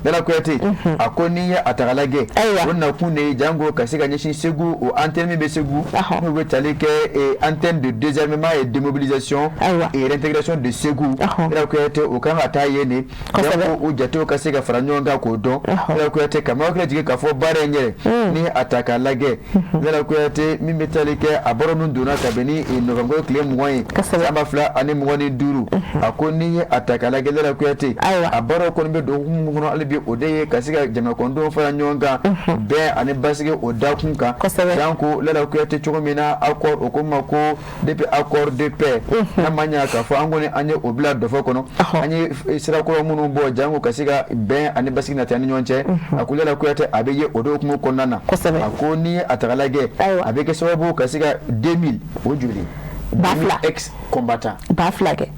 Lala Kuyate, a ko n'i ye a ta k'a lajɛ, o nakun de ye jango ka se ka ɲɛsin Segu, o antenne min bɛ Segu, n'o bɛ tali kɛ antenne de désarmement et démobilisation et réintégration de Segu, Lala Kuyate, o kan ka taa yen de, jango o jatew ka se ka fara ɲɔgɔn kan k'o dɔn. Lala Kuyate, ka maaw hakili jigin k'a fɔ baara in yɛrɛ, ni a ta k'a lajɛ, Lala Kuyate, min bɛ tali kɛ a baara ninnu donna kabini novembre tile 20 ye san 2025. A ko n'i ye a ta k'a lajɛ, Lala Kuyate, a baaraw kɔni bɛ don hukumu kɔnɔ hali bi, o de ye ka se ka jamana kɔnɔdenw fara ɲɔgɔn kan, bɛn ani basigi o dakun kan, janko Lala Kuyate, cogo min na accord, o ko ma ko depuis accord de paix, n'a ma ɲɛ k'a fɔ an kɔni an ye o bila dɔfɔ kɔnɔ, an ye sirakɔrɔ minnu bɔ janko ka se ka bɛn ani basigi nati an ni ɲɔgɔn cɛ. A ko Lala Kuyate, a bɛ ye o de hukumu kɔnɔna na. A ko n'i ye a ta k'a lajɛ, a bɛ kɛ sababu ka se ka 2000, o joli? 2000 ex combattant. 2000 kɛ.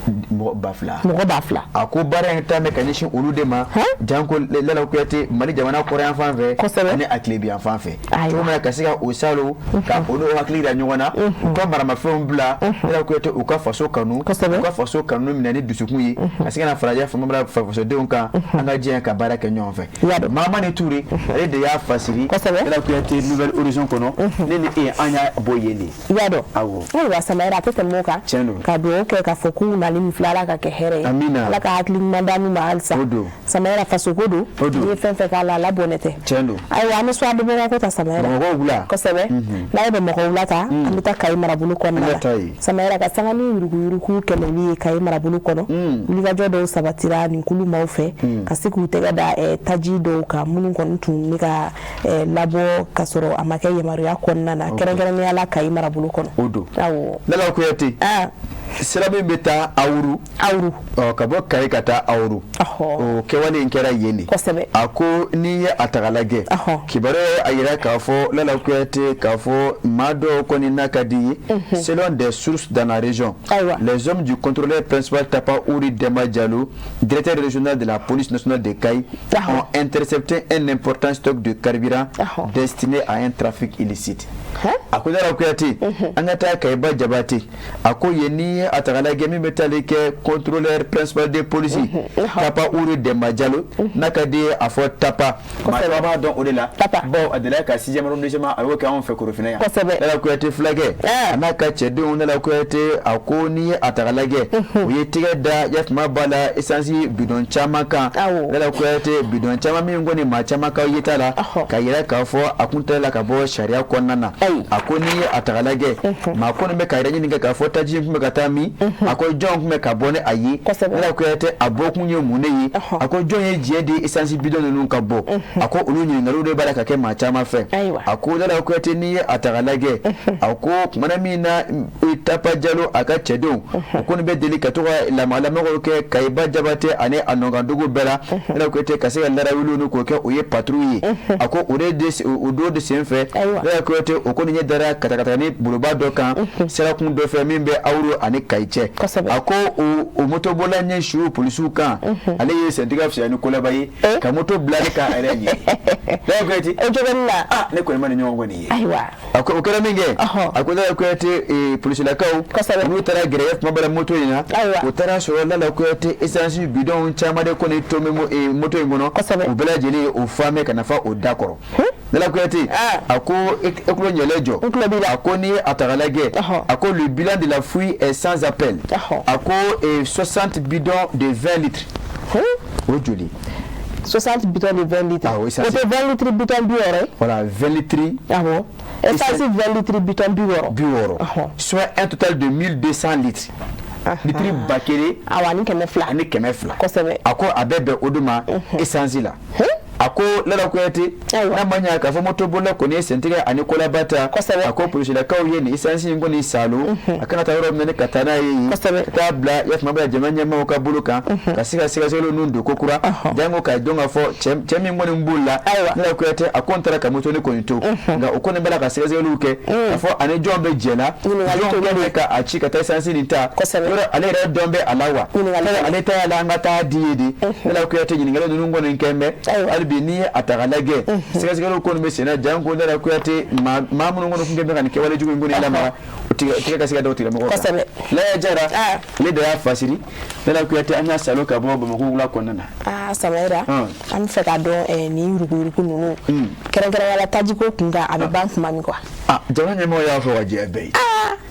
Mɔgɔ 2000. Mɔgɔ 2000. A ko baara in ta bɛ ka ɲɛsin olu de ma, janko Lala Kuyate, Mali jamana kɔrɔyan fan fɛ ani a tilebiyan fan fɛ, cogo min na ka se ka o salo ka olu hakili yira ɲɔgɔn na, u ka maramafɛnw bila, Lala Kuyate, u ka faso kanu, u ka faso kanu minɛ ni dusukun ye, ka se ka na farajɛ fanga fasodenw kan, an ka jɛ ka baara kɛ ɲɔgɔn fɛ. Mahamani Ture, ale de y'a fasiri, Lala Kuyate, Nouvel Horizon kɔnɔ. Ne ni e, an y'a bɔ yen de. I y'a dɔn. Awɔ. Ayiwa Samayɛrɛ, a tɛ tɛmɛ o kan. Tiɲɛ don. Ka dugawu kɛ k'a fɔ k'u nali min filɛ, Ala ka kɛ hɛrɛ ye. Amina. Ala ka hakili ɲuman d'an ma halisa. O don. Samayɛrɛ, fasoko don. O don. N'i ye fɛn fɛn k'a la, a labɔnɛ tɛ. Tiɲɛ don. Ayiwa, an bɛ so Bamakɔ ko ta, Samayɛrɛ. Bamakɔ wula. Kosɛbɛ. N'a ye Bamakɔ wula ta, an bɛ taa Kayi marabolo kɔnɔna An la. ka taa yen. Samayɛrɛ, ka sanga ni yuruguyurugu kɛlɛli ye Kayi marabolo kɔnɔ, wulikajɔ dɔw sabatira nin kulu maaw fɛ ka se k'u tɛgɛ da taji dɔw kan minnu kɔni tun bɛ ka labɔ ka sɔrɔ a ma kɛ yamaruya kɔnɔna na, kɛrɛnkɛrɛnnenya la Kayi marabolo kɔnɔ. O don. Awɔ. Lala Kuyate, sira min bɛ taa Awuru. Awuru. Ɔ, ka bɔ Kayi ka taa Awuru. O kɛwale in kɛra yen de. A ko n'i ye a ta k'a lajɛ, kibaruya ye a yira k'a fɔ, Lala Kuyate, k'a fɔ maa dɔw kɔni n'a ka di ye, selon des sources dans la région, les hommes du contrôleur principal Tapa Ouri Demba Diallo, directeur régional de la police nationale de Kayi, ont intercepté un important stock de carburant destiné à un trafic illicite. A ko Lala Kuyate, an ka taa Kayiba Jabate. A ko yen, n'i ye ye a ta k'a lajɛ, min bɛ tali kɛ contrôleur principal de police Tapa Uru Demba Jalo, n'a ka di a fɔ Tapa, maa caman b'a dɔn o de la, bawo a delila ka 6e arrondissement, a y'o kɛ anw fɛ Korofina yan. Lala Kuyate fulakɛ, a n'a ka cɛdenw, Lala Kuyate, a ko n'i ye a ta k'a lajɛ, u ye tɛgɛ da yafima b'a la essence bidon caman kan. Lala Kuyate, bidon caman min kɔni maa caman ka yeta la ka yira k'a fɔ a kun tɛ la ka bɔ sariya kɔnɔna na. A ko n'i ye a ta k'a lajɛ, maa kɔni bɛ ka yɛrɛ ɲininka k'a fɔ taji in tun bɛ ka taa min? A ko jɔn tun bɛ ka bɔ ni a ye? Lala Kuyate, a bɔkun ye mun de ye? A ko jɔn ye diɲɛ di essence bidon ninnu ka bɔ? A ko olu ɲininkaliw de b'a la ka kɛ maa caman fɛ. A ko Lala Kuyate, n'i ye a ta k'a lajɛ, a ko kumana min na Tapa Jalo a ka cɛdenw, o kɔni bɛ deli ka to ka lamalamɔgɔw kɛ Kayiba Jabate ani a nɔkandugu bɛɛ la, Lala Kuyate, ka se ka larawuliw ni k'o kɛ o ye patrouille ye. A ko o de o don de senfɛ, Lala Kuyate, o kɔni ɲɛ dara katakatani boloba dɔ kan sirakun dɔ fɛ min bɛ Awuro ani Kayi cɛ. A ko o motobolila ɲɛ su polisiw kan, ale ye sentigɛ fisaya ni kolaba ye ka moto bila ni k'a yɛrɛ ɲɛ. Lala Kuyate, o cogo la. Ah, ne kɔni ma nin ɲɔgɔn kɔni ye. A ko o kɛra min kɛ, a ko Lala Kuyate, polisilakaw olu taara gɛrɛ kuma bɛɛ moto in na, o taara sɔrɔ Lala Kuyate, essence bidon caman de kɔni to bɛ moto in kɔnɔ, u bɛɛ lajɛlen o faamɛ ka na fa o da kɔrɔ. Lala Kuyate, a ko e tulo ɲɛlɛ jɔ, a ko n'i ye a ta k'a lajɛ, a ko le bilan de la fouille est sans appel. A ko 60 bidons de 20 litres, o joli? 60 bidons de 20 litres. Ah oui, ça c'est o tɛ 20 litres bidon 60 ye? Voilà, 20 litres. Awɔ, essence 20 litres bidon 60. 60, soit un total de 1200 litres, litiri 1000. Awɔ, ani 200. Ani 200. Kosɛbɛ. A ko a bɛ bɛn o de ma essence la. A ko Lala Kuyate, n'a ma ɲɛ k'a fɔ motobolila kɔni ye sentigɛ ani kolaba ta, a ko polisilakaw ye nin essence in kɔni salo, a kana taa yɔrɔ min na ka taa n'a ye yen, ka taa bila yafama bɛ jama ɲɛmaaw ka bolo kan ka se ka sɛgɛsɛgɛliw ninnu don ko kura, janko k'a dɔn k'a fɔ cɛ min kɔni b'o la. Lala Kuyate, a ko n taara ka moto ni kɔni to, nka o kɔni b'a la ka sɛgɛsɛgɛliw kɛ k'a fɔ ani jɔn bɛ jɛ la, jɔn kɛlen bɛ ka a ci ka taa essence nin ta yɔrɔ, ale yɛrɛ dɔn bɛ a la wa, ale ta y'a la an ka taa di ye de. Lala Kuyate, ɲininkali ninnu kɔni kɛ bɛ hali bi, n'i ye a ta k'a lajɛ, sɛgɛsɛgɛliw kɔni bɛ sen na, janko Lala Kuyate, maa minnu kɔni tun bɛ ka nin kɛwale jugu in kɔni lamara, o tigɛ ka se ka da o tigilamɔgɔw kan. Laya Jara, ale de y'a fasiri. Lala Kuyate, an y'a salo ka bɔ Bamakɔ wula kɔnɔna na. Aa Samayira, an bɛ fɛ k'a dɔn nin yuruguyurugu ninnu, kɛrɛnkɛrɛnnenya la tajiko kun kan, a bɛ ban tuma min quoi? Ah, jamana ɲɛmɔgɔ y'a fɔ ka jɛ bɛɛ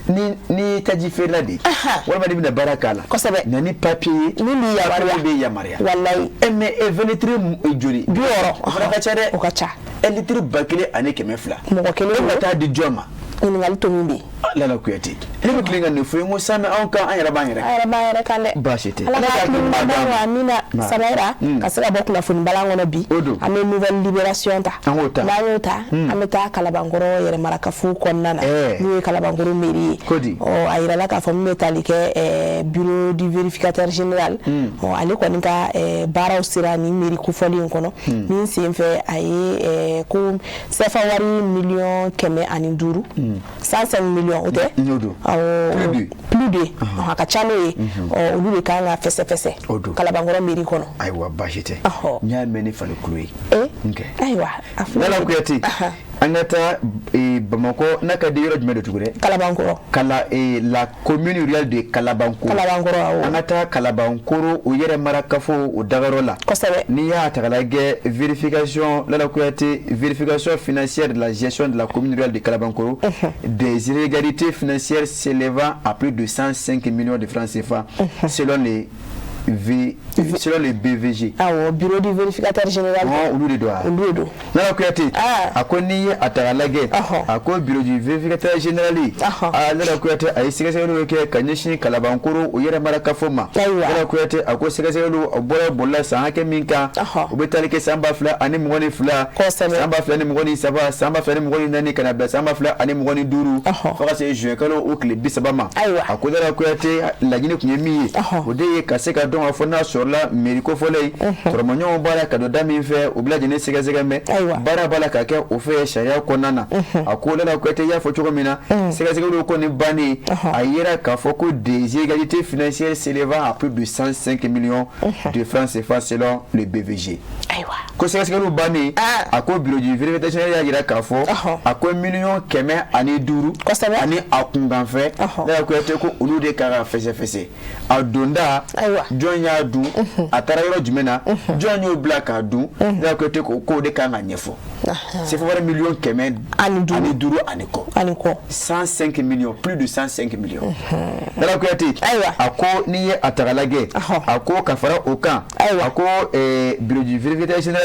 ye, ni taji feerela de ye walima n'i bɛna baara k'a la, na ni papier ye min b'i yamaruya. Min b'i yamaruya. Walayi. E mais e 20 litres joli? 60. O fana ka ca dɛ. O ka ca. E litre 1200. Mɔgɔ kelen. E bɛ taa di jɔn ma? Ɲininkali to min bɛ yen. Lala Kuyate, ne bɛ tilen ka nin fɔ ye, n ko sanmɛ anw kan, an yɛrɛ b'an yɛrɛ kan. An yɛrɛ b'an yɛrɛ kan dɛ. Baasi tɛ. Ala ka hakili ɲuman d'an ma, amina. Samayira, ka se ka bɔ kunnafoni balan kɔnɔ bi. O don. An bɛ nouvelle libération ta. An k'o ta. N'an y'o ta, an bɛ taa Kalabankɔrɔ yɛrɛmarakafo kɔnɔna na. N'o ye Kalabankɔrɔ mairie ye. Ko di? Ɔ, a yirala k'a fɔ min bɛ tali kɛ bureau du vérificateur général. Ɔ, ale kɔni ka baaraw sera nin mairie kofɔlen in kɔnɔ. Min senfɛ a ye ko CFA wari 105 million. 105 millions, o tɛ? N'o don. Awɔ. Plus de. A ka ca n'o ye. Ɔ, olu de kan ka fɛsɛfɛsɛ. O don. Kalabankɔrɔ mairie kɔnɔ. Ayiwa, baasi tɛ. N y'a mɛn ni farikolo ye. Ayiwa. A filɛ. Lala Kuyate, an ka taa Bamakɔ, n'a ka di yɔrɔ jumɛn de tugun dɛ? Kalabankɔrɔ. Kala la commune rurale de Kalabankoro. Kalabankɔrɔ, awɔ. An ka taa Kalabankoro o yɛrɛ marakafo o dagayɔrɔ la. N'i y'a ta k'a lajɛ, vérification, Lala Kuyate, vérification financière de la gestion de la commune rurale de Kalabankoro, des irrégularités financières s'élevant à plus de 105 millions de francs CFA selon le BVG. Awɔ, bureau du vérificateur général. Olu de don wa? Olu de don. Lala Kuyate, a ko n'i ye a ta k'a lajɛ, a ko bureau du vérificateur général, aa Lala Kuyate, a ye sɛgɛsɛgɛliw kɛ ka ɲɛsin Kalabankoro o yɛrɛ marakafo ma. Lala Kuyate, a ko sɛgɛsɛgɛliw a bɔra bolila san hakɛ min kan, o bɛ tali kɛ san 2022, san 2023, san 2024, ka na bila san 2025, fo ka se juin kalo o tile 30 ma. A ko Lala Kuyate, laɲini tun ye min ye, o de ye ka se ka dɔn k'a fɔ n'a sɔrɔla mairie kofɔlen tɔrɔmɔɲɔgɔnw b'a la ka don da min fɛ u bɛɛ lajɛlen sɛgɛsɛgɛ mɛ baara b'a la ka kɛ o fɛ sariya kɔnɔna na. A ko Lala Kuyate y'a fɔ cogo min na, sɛgɛsɛgɛliw kɔni bannen, a yera k'a fɔ ko des illégalités financières s'élevant à plus de 105 millions de francs CFA selon le BVG. Ko sɛgɛsɛgɛliw bannen, a ko bureau du vérificateur général y'a jira k'a fɔ a ko miliyɔn 105 ani a kunkanfɛn, Lala Kuyate, ko olu de kan ka fɛsɛfɛsɛ a donda, jɔn y'a dun, a taara yɔrɔ jumɛn na, jɔn y'o bila k'a dun. Lala Kuyate ko k'o de kan ka ɲɛfɔ. CFA wari miliyɔn 105 ani kɔ. Ani kɔ. 105 millions, plus de 105 millions. Lala Kuyate, a ko n'i ye a ta k'a lajɛ, a ko ka fara o kan, a ko bureau du vérificateur général,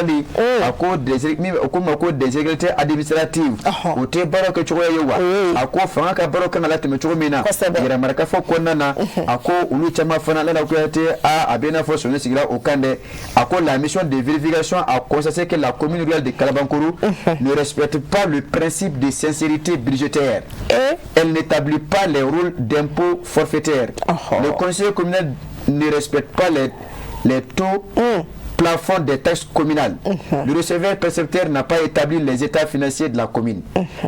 a ko des min o ko ma ko des irrégularités administratives, o tɛ baara kɛ cogoya ye wa? A ko fanga ka baaraw kan ka latɛmɛ cogo min na yɛrɛmarakafo kɔnɔna na, a ko olu caman fana, Lala Kuyate, a bɛ i n'a fɔ sɔni sigira o kan dɛ. A ko la mission de vérification a constaté que la commune rurale de Kalabankoro ne respecte pas le principe de sincérité budgétaire. Elle n'établit pas les rôles d'impôt forfaitaire. Le conseil communal ne respecte pas les taux plafond des taxes communales. Le receveur percepteur n'a pas établi les états financiers de la commune.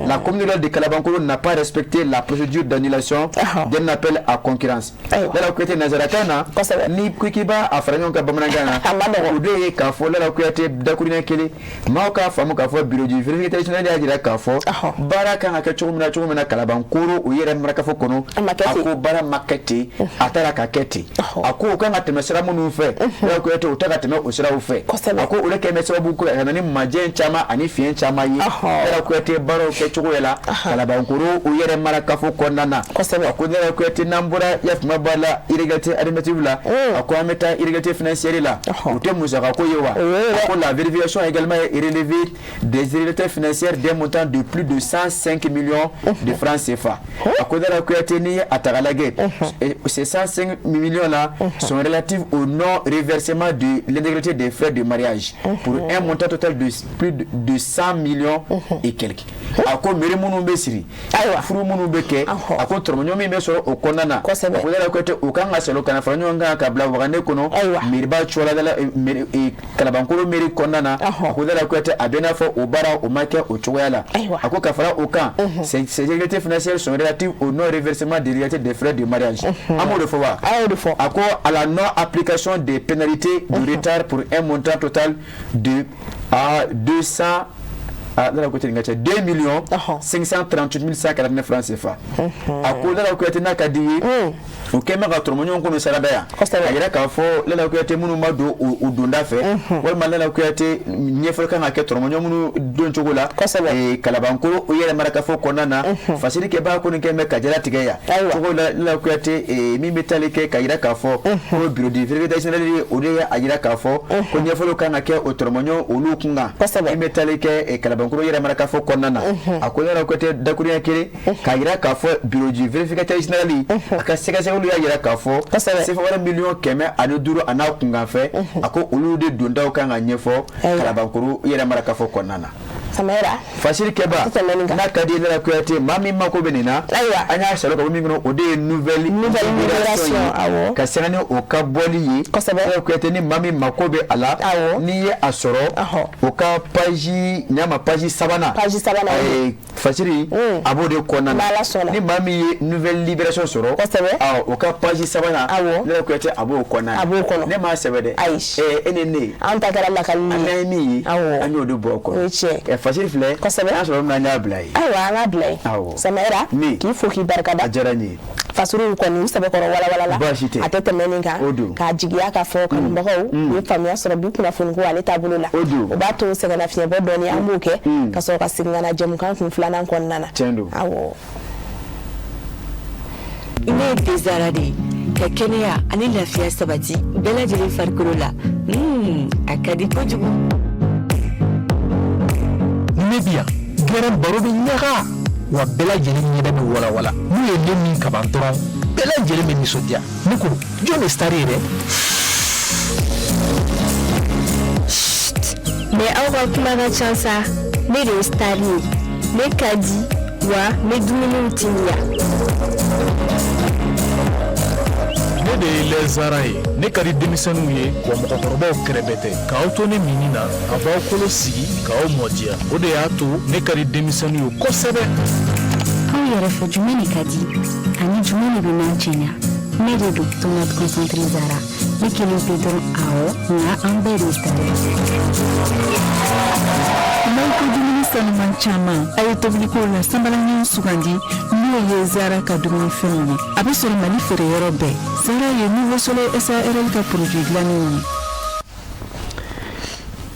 La commune rurale de Kalabankoro n'a pas respecté la procédure d'annulation d'un appel à concurrence. Lala Kuyate, nanzarakan na, ni ko k'i b'a a fara ɲɔgɔn kan bamanankan na, o de ye k'a fɔ Lala Kuyate, dakuruɲɛ kelen, maaw k'a faamu k'a fɔ bureau du vérificateur général y'a jira k'a fɔ baara kan ka kɛ cogo min na Kalabankoro o yɛrɛ marakafo kɔnɔ, a ko baara ma kɛ ten, a taara ka kɛ ten. A ko o kan ka tɛmɛ sira minnu fɛ, Lala Kuyate, o tɛ ka tɛmɛ o siraw fɛ. A ko o de kɛ bɛ sababu ko ka na ni majɛ caman ani fiɲɛ caman ye, Lala Kuyate, baaraw kɛcogo la Kalabankoro o yɛrɛ marakafo kɔnɔna na. A ko Lala Kuyate, n'an bɔra yafama b'a la irrégularité administrative la, a ko an bɛ taa irrégularité financière la, o tɛ musakako ye wa? A ko la vérification a également relevé des irrégularités financières d'un montant de plus de 105 millions de francs CFA. A ko Lala Kuyate, n'i ye a ta k'a lajɛ, ces 105 millions là sont relatifs au non reversement de l'intégralité des frais de mariage pour un montant total de plus de 100 millions et quelques. A ko mairie minnu bɛ siri, furu minnu bɛ kɛ, a ko tɔrɔmɔɲɔ min bɛ sɔrɔ o kɔnɔna na, a ko Lala Kuyate, o kan ka sɔrɔ ka na fara ɲɔgɔn kan ka bila wagane kɔnɔ mairie cogoya la Kalabankoro mairie kɔnɔna na. A ko Lala Kuyate, a bɛ n'a fɔ o baara o ma kɛ o cogoya la. A ko ka fara o kan, ces irrégularités financières sont relatives au non reversement des irrégularités des frais de mariage. An b'o de fɔ wa? A ko à la non application des pénalités de retard pour un montant total de à 200, ah, Lala Kuyate, nin ka ca, 2 millions 538 149 francs CFA. A ko Lala Kuyate, n'a ka di ye, o kɛn bɛ ka tɔrɔmɔɲɔgɔn kɔnɔ sarada yan ka yira k'a fɔ Lala Kuyate, minnu ma don o donda fɛ, walima Lala Kuyate, ɲɛfɔli kan ka kɛ tɔrɔmɔɲɔgɔn minnu don cogo la Kalabankoro o yɛrɛ marakafo kɔnɔna na. Fasiri kɛbaga kɔni kɛn bɛ ka jalatigɛ yan cogo la. Lala Kuyate, min bɛ tali kɛ ka yira k'a fɔ ko bureau du vérificateur général, o de ye a yira k'a fɔ ko ɲɛfɔliw kan ka kɛ o tɔrɔmɔɲɔgɔn olu kun kan, min bɛ tali kɛ Kalabankoro yɛrɛ marakafo kɔnɔna na. A ko Lala Kuyate, dakuruɲɛ kelen, k'a yira k'a fɔ bureau du vérificateur général a ka sɛgɛsɛgɛliw y'a yira k'a fɔ CFA wari miliyɔn 105 a n'a kunkanfɛ, a ko olu de dondaw kan ka ɲɛfɔ Kalabankoro yɛrɛ marakafo kɔnɔna na. Samayira. Fasiri kɛba, n'a ka di Lala Kuyate, maa min mako bɛ nin na, an y'a sɔrɔ ka bɔ min kɔnɔ, o de ye Nouvelle Libération ye, ka sanga ni o ka bɔli ye. Lala Kuyate, ni maa min mako bɛ a la, n'i ye a sɔrɔ o ka page ɲama, page sabanan, page sabanan, Fasiri a b'o de kɔnɔna na. Ni maa min ye Nouvelle Libération sɔrɔ, o ka page sabanan, Lala Kuyate, a b'o kɔnɔna. A b'o kɔnɔ. Ne m'a sɛbɛn dɛ. Ayi. E ni ne. An ta kɛra lakali ye. An ye min ye, an y'o de bɔ o kɔnɔ. O ye tiɲɛ. Fasiri filɛ. N'a sɔrɔ min na, an y'a bila yen. Ayiwa, an k'a bila yen. Samayira, k'i fo k'i barikada. A diyara n ye. Fasiriw kɔni u sɛbɛkɔrɔ walawala la. Baasi tɛ. A tɛ tɛmɛ nin kan. O don. K'a jigiya k'a fɔ kanubagaw u ye faamuya sɔrɔ bi kunnafoni ko ale taabolo la. O don. O b'a to sɛgɛnnafiɲɛbɔ dɔɔni, an b'o kɛ ka sɔrɔ ka segin ka na jɛmukan kun filanan kɔnɔna na. Tiɲɛ don. Awɔ. Ne ye Tezara de ye ka kɛnɛya ani lafiya sabati bɛɛ lajɛlen farikolo la. A ka di kojugu. Ne bi yan gɛrɛn baro bɛ ɲaga wa, bɛɛ lajɛlen ɲɛda bɛ walawala. N'u ye ne min kaban dɔrɔn, bɛɛ lajɛlen bɛ nisɔndiya. Ne ko jɔn de star ye dɛ? Mais aw ka kuma ka ca sa. Ne de ye star ye, ne ka di wa, n bɛ dumuniw timiya. Ne de ye lait Zara ye. Ne ka di denmisɛnninw ye, wa mɔgɔkɔrɔbaw kɛrɛbɛ tɛ. K'aw to ne minni na, a b'aw kolo sigi k'aw mɔdiya. O de y'a to ne ka di denmisɛnninw ye kosɛbɛ. Aw yɛrɛ fɛ, jumɛn de ka di ani jumɛn de bɛ n'an cɛɲa? Ne de don, tomate concentré Zara. Ne kelen pe dɔrɔn? Awɔ, nka an bɛɛ de ta. N'aw ko dumuni sanuman caman, a ye tobiliko la sanbalaɲɛ sugandi, n'o ye Zara ka dumunifɛnw ye. A bɛ sɔrɔ Mali feere yɔrɔ bɛɛ. Zara ye Nouveau Soleil SARL ka produit dilannenw ye.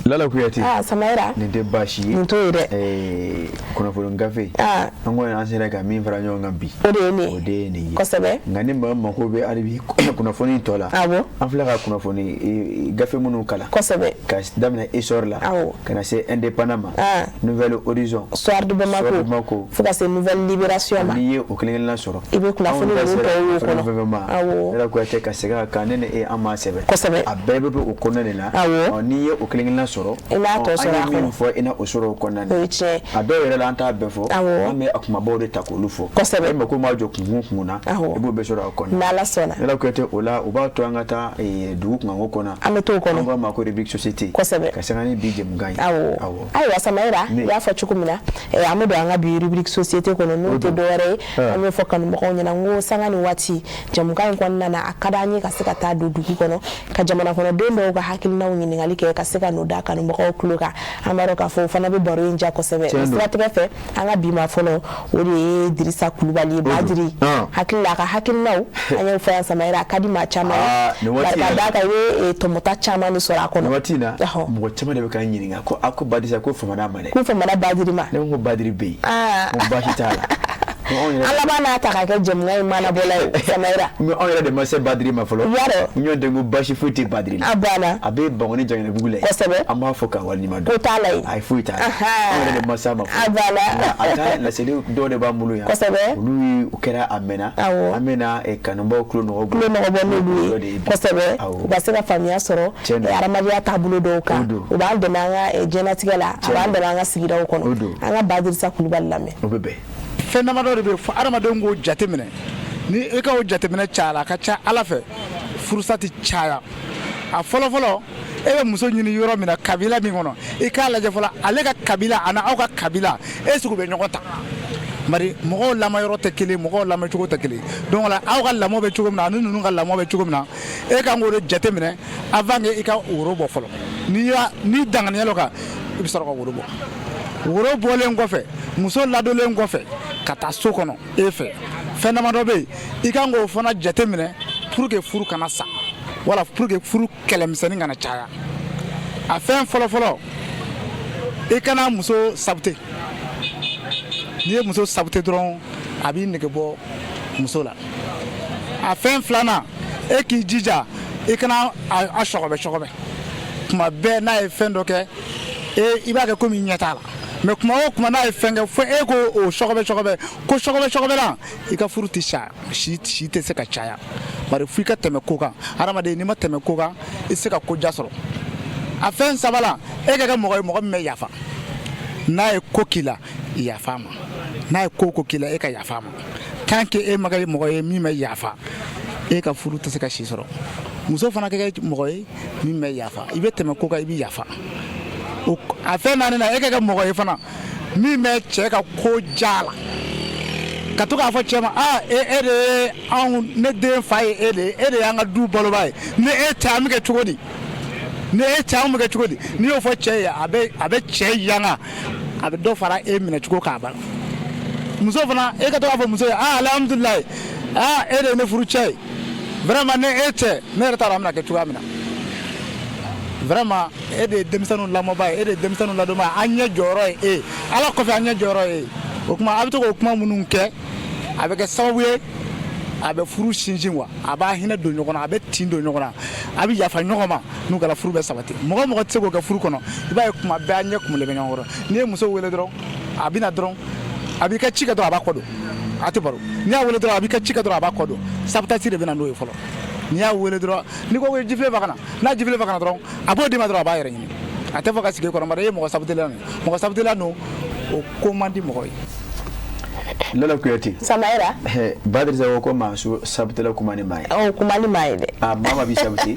Lala Kuyate. Ah, Samayira. Nin tɛ baasi ye. Nin t'o ye dɛ. Kunnafoni gafe. An kɔni, an sera ka min fara ɲɔgɔn kan bi. O de ye nin ye. O de ye nin ye. Kosɛbɛ. Nka ni maa mako bɛ hali bi kunnafoni tɔ la. Awɔ. An filɛ ka kunnafoni gafe minnu kalan. Kosɛbɛ. Ka daminɛ Essor la. Awɔ. Ka na se Indépendant ma. Nouvel Horizon. Soir de Bamako. Soir de Bamako. Fo ka se Nouvelle Libération ma. N'i ye o kelen kelenna sɔrɔ. I bɛ kunnafoni ninnu tɔw y'o kɔnɔ. Fɛn fɛn ma. Awɔ. Lala Kuyate, ka segin a kan, ne ni e, an m'a sɛbɛn. Kosɛbɛ. A bɛɛ bɛ o kɔnɔna de la. Awɔ. N'i ye o kelen kelenna sɔrɔ. I n'a tɔ sɔrɔ a An ye kɔnɔ. min fɔ, i na o sɔrɔ o kɔnɔna na. O ye tiɲɛ ye. A dɔw yɛrɛ la, an t'a bɛɛ fɔ. Awɔ. An bɛ a kumabaw de ta k'olu fɔ. Kosɛbɛ. E mako m'a jɔ kunkun kun na. Awɔ. I b'o bɛɛ sɔrɔ a kɔnɔ. N'Ala sɔnna. Lala Kuyate, o la, o b'a to an ka taa dugu kunkanko kɔnɔ. An bɛ t'o kɔnɔ. An k'a ma ko rubrique société. Kosɛbɛ. Ka sanga ni bi jɛmukan ye. Awɔ. Ayiwa Samayira, i y'a fɔ cogo min na, an bɛ don an ka bi rubrique société kɔnɔ, n'o tɛ dɔwɛrɛ ye, an y'o fɔ kanubagaw ɲɛna n ko sanga ni waati, jɛmukan in kɔnɔna na, a ka d'an ye ka se ka taa don dugu kɔnɔ ka jamana kɔnɔden dɔw ka hakilinaw ɲininkali kɛ, ka se ka n'o da kanubagaw tulo kan. An b'a dɔn k'a fɔ o fana bɛ baro in ja kosɛbɛ. O siratigɛ fɛ, an ka bi maa fɔlɔ, o de ye Dirisa Kulubali ye, Badiri. Hakili la, a ka hakilinaw, an y'o fɔ yan Samayira, a ka di maa caman ye, bari ka d'a kan i bɛ tɔmɔta caman de sɔrɔ a kɔnɔ. Nin waati in na, mɔgɔ caman de bɛ k'an ɲininka ko a ko Badisa ko famana ma dɛ. Ko famana Badiri ma. Ne ko Badiri bɛ yen. Ko baasi t'a la. An laban n'a ta k'a kɛ jɛmukan in maanabɔla ye, Samayira. Anw yɛrɛ de ma se Badiri ma fɔlɔ. Yarɔ. Ɲɔgɔn tɛ ko baasi foyi tɛ Badiri la. A banna. A bɛ Bankoni Janginɛbugu la yen. Kosɛbɛ. An b'a fɔ k'a waleɲuman dɔn. Ko t'a la yen. Ayi, foyi t'a la. Anw yɛrɛ de ma s'a ma fɔlɔ. A banna. Nka a ka laseli dɔw de b'an bolo yan. Kosɛbɛ. Olu ye o kɛra a mɛnna. Awɔ. An bɛna kanubaw tulo nɔgɔ bɔ. Tulo nɔgɔ bɔ n'olu ye. Kosɛbɛ. U ka se ka faamuya sɔrɔ adamadenya taabolo dɔw kan. U b'an dɛmɛ an ka diɲɛlatigɛ la, a b'an dɛmɛ an ka sigidaw kɔnɔ. An ka Badirisa Kulubali lamɛn. O bɛ bɛn. Fɛn damadɔ de bɛ fɔ adamadenw k'o jateminɛ. Ni i ka o jateminɛ cayara, a ka ca Ala fɛ, furusa tɛ caya. A fɔlɔfɔlɔ, e bɛ muso ɲini yɔrɔ min na, kabila min kɔnɔ, i k'a lajɛ fɔlɔ, ale ka kabila ani aw ka kabila, est ce que u bɛ ɲɔgɔn ta? Bari mɔgɔw lamɔ yɔrɔ tɛ kelen, mɔgɔw lamɔcogo tɛ kelen. Donc la, aw ka lamɔ bɛ cogo min na ani ninnu ka lamɔ bɛ cogo min na, e kan k'o de jateminɛ avant que i ka woro bɔ fɔlɔ. N'i y'a n'i danganiya l'o kan, i bɛ sɔrɔ ka woro bɔ. Woro bɔlen kɔfɛ, muso ladonlen kɔfɛ ka taa so kɔnɔ, e fɛ, fɛn damadɔ bɛ yen, i kan k'o fana jateminɛ pour que furu kana sa, wala pour que furu kɛlɛmisɛnnin kana caya. A fɛn fɔlɔfɔlɔ, i kana muso sabute. N'i ye muso sabute dɔrɔn, a b'i nege bɔ muso la. A fɛn filanan, e k'i jija, i kana a sɔgɔbɛ sɔgɔbɛ tuma bɛɛ. N'a ye fɛn dɔ kɛ, e i b'a kɛ komi i ɲɛ t'a la, mais kuma o kuma n'a ye fɛn kɛ, fo e ko o sɔgɔbɛ sɔgɔbɛ, ko sɔgɔbɛ sɔgɔbɛ la, i ka furu tɛ sa, si si tɛ se ka caya. Bari fo i ka tɛmɛ ko kan. Hadamaden, n'i ma tɛmɛ ko kan, i tɛ se ka ko ja sɔrɔ. A fɛn sabanan, e ka kɛ mɔgɔ ye, mɔgɔ min bɛ yafa. N'a ye ko k'i la, yafa ma. N'a ye ko ko k'i la, e ka yafa ma. Tant que e ma kɛ mɔgɔ ye min bɛ yafa, e ka furu tɛ se ka si sɔrɔ. Muso fana ka kɛ mɔgɔ ye min bɛ yafa. I bɛ tɛmɛ ko kan, i bɛ yafa. A fɛn naani na, e ka kɛ mɔgɔ ye fana min bɛ cɛ ka ko ja la, ka to k'a fɔ cɛ ma: aa, e de ye anw, ne den fa ye, e de ye, e de y'an ka du baloba ye. Ni e tɛ, an bɛ kɛ cogo di? Ni e tɛ, an bɛ kɛ cogo di? N'i y'o fɔ cɛ ye, a bɛ cɛ yanga, a bɛ dɔ fara e minɛ cogo k'a ban. Muso fana, e ka to k'a fɔ muso ye: aa, alihamudulilayi, aa, e de ye ne furu cɛ ye, vraiment, ni e tɛ, ne yɛrɛ t'a dɔn an bɛna kɛ cogoya min na. Vraiment, e de ye denmisɛnninw lamɔba ye, e de ye denmisɛnninw ladonba ye, an ɲɛ jɔyɔrɔ ye e ye, Ala kɔfɛ, an ɲɛ jɔyɔrɔ ye e ye. O tuma, a bɛ to k'o kuma minnu kɛ, a bɛ kɛ sababu ye a bɛ furu sinsin wa a b'a hinɛ don ɲɔgɔn na, a bɛ tin don ɲɔgɔn na, a bɛ yafa ɲɔgɔn ma. N'u kɛra, furu bɛ sabati. Mɔgɔ mɔgɔ tɛ se k'o kɛ furu kɔnɔ, i b'a ye kuma bɛɛ a ɲɛ kumulen bɛ ɲɔgɔn kɔrɔ. N'i ye muso wele dɔrɔn, a bɛ na dɔrɔn, a b'i ka ci kɛ dɔrɔn, a b'a kɔ don, a tɛ baro. N'i y'a wele dɔrɔn, a b'i ka ci kɛ dɔrɔn, a b'a kɔ don. Sabotage de bɛ na n'o ye fɔlɔ. N'i y'a wele dɔrɔn, n'i ko jifilen fa ka na, n'a jifilen fa ka na dɔrɔn, a b'o d'i ma dɔrɔn, a b'a yɛrɛ ɲini, a tɛ fɔ ka sigi e kɔrɔ. Bari e ye mɔgɔ sabutela ye, mɔgɔ sabutela don, o ko man di mɔgɔ ye. Lala Kuyate. Samayira. Badrisa ko ko maa su sabutela kuma ni maa ye. Ɔ, kuma ni maa ye dɛ. A maa ma b'i sabute.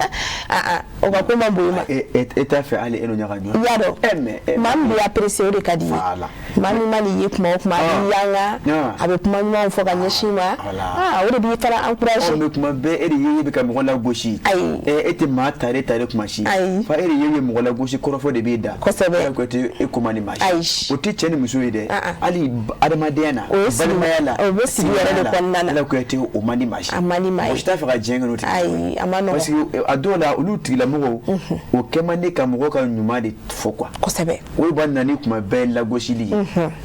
Aa, o ka ko ma bon i ma. E t'a fɛ hali e n'o ɲaga ɲɔgɔn. I y'a dɔn. Mais maa min b'i apprécier, o de ka di i ye. Voilà. Maa min ma n'i ye kuma o kuma, a b'i yanga, a bɛ kuma ɲumanw fɔ ka ɲɛsin i ma. Aa, o de b'i fana encourager. Ɔ, mais kuma bɛɛ e de ye bɛ ka mɔgɔ lagosi. Ayi. E tɛ maa tare tare kuma si. Ayi. Fa e de ye mɔgɔ lagosi, kɔrɔfɔ de b'e da. Kosɛbɛ. Lala Kuyate, e ko man di maa si. Ayi. O tɛ cɛ ni muso ye dɛ. Hali adamadenya na. O ye sigi, balimaya la. O bɛ sigi yɛrɛ de kɔnɔna na. Lala Kuyate, o man di maa si. A man di maa ye. Mɔgɔ si t'a fɛ ka diɲɛ kɛ n'o tigi. Ayi, a ma nɔgɔn. Parce que a dɔw la, olu tigilamɔgɔw, o kɛ man di ka mɔgɔw ka ɲuman de fɔ quoi. Kosɛbɛ. O de b'a na ni kuma bɛɛ lagosili ye.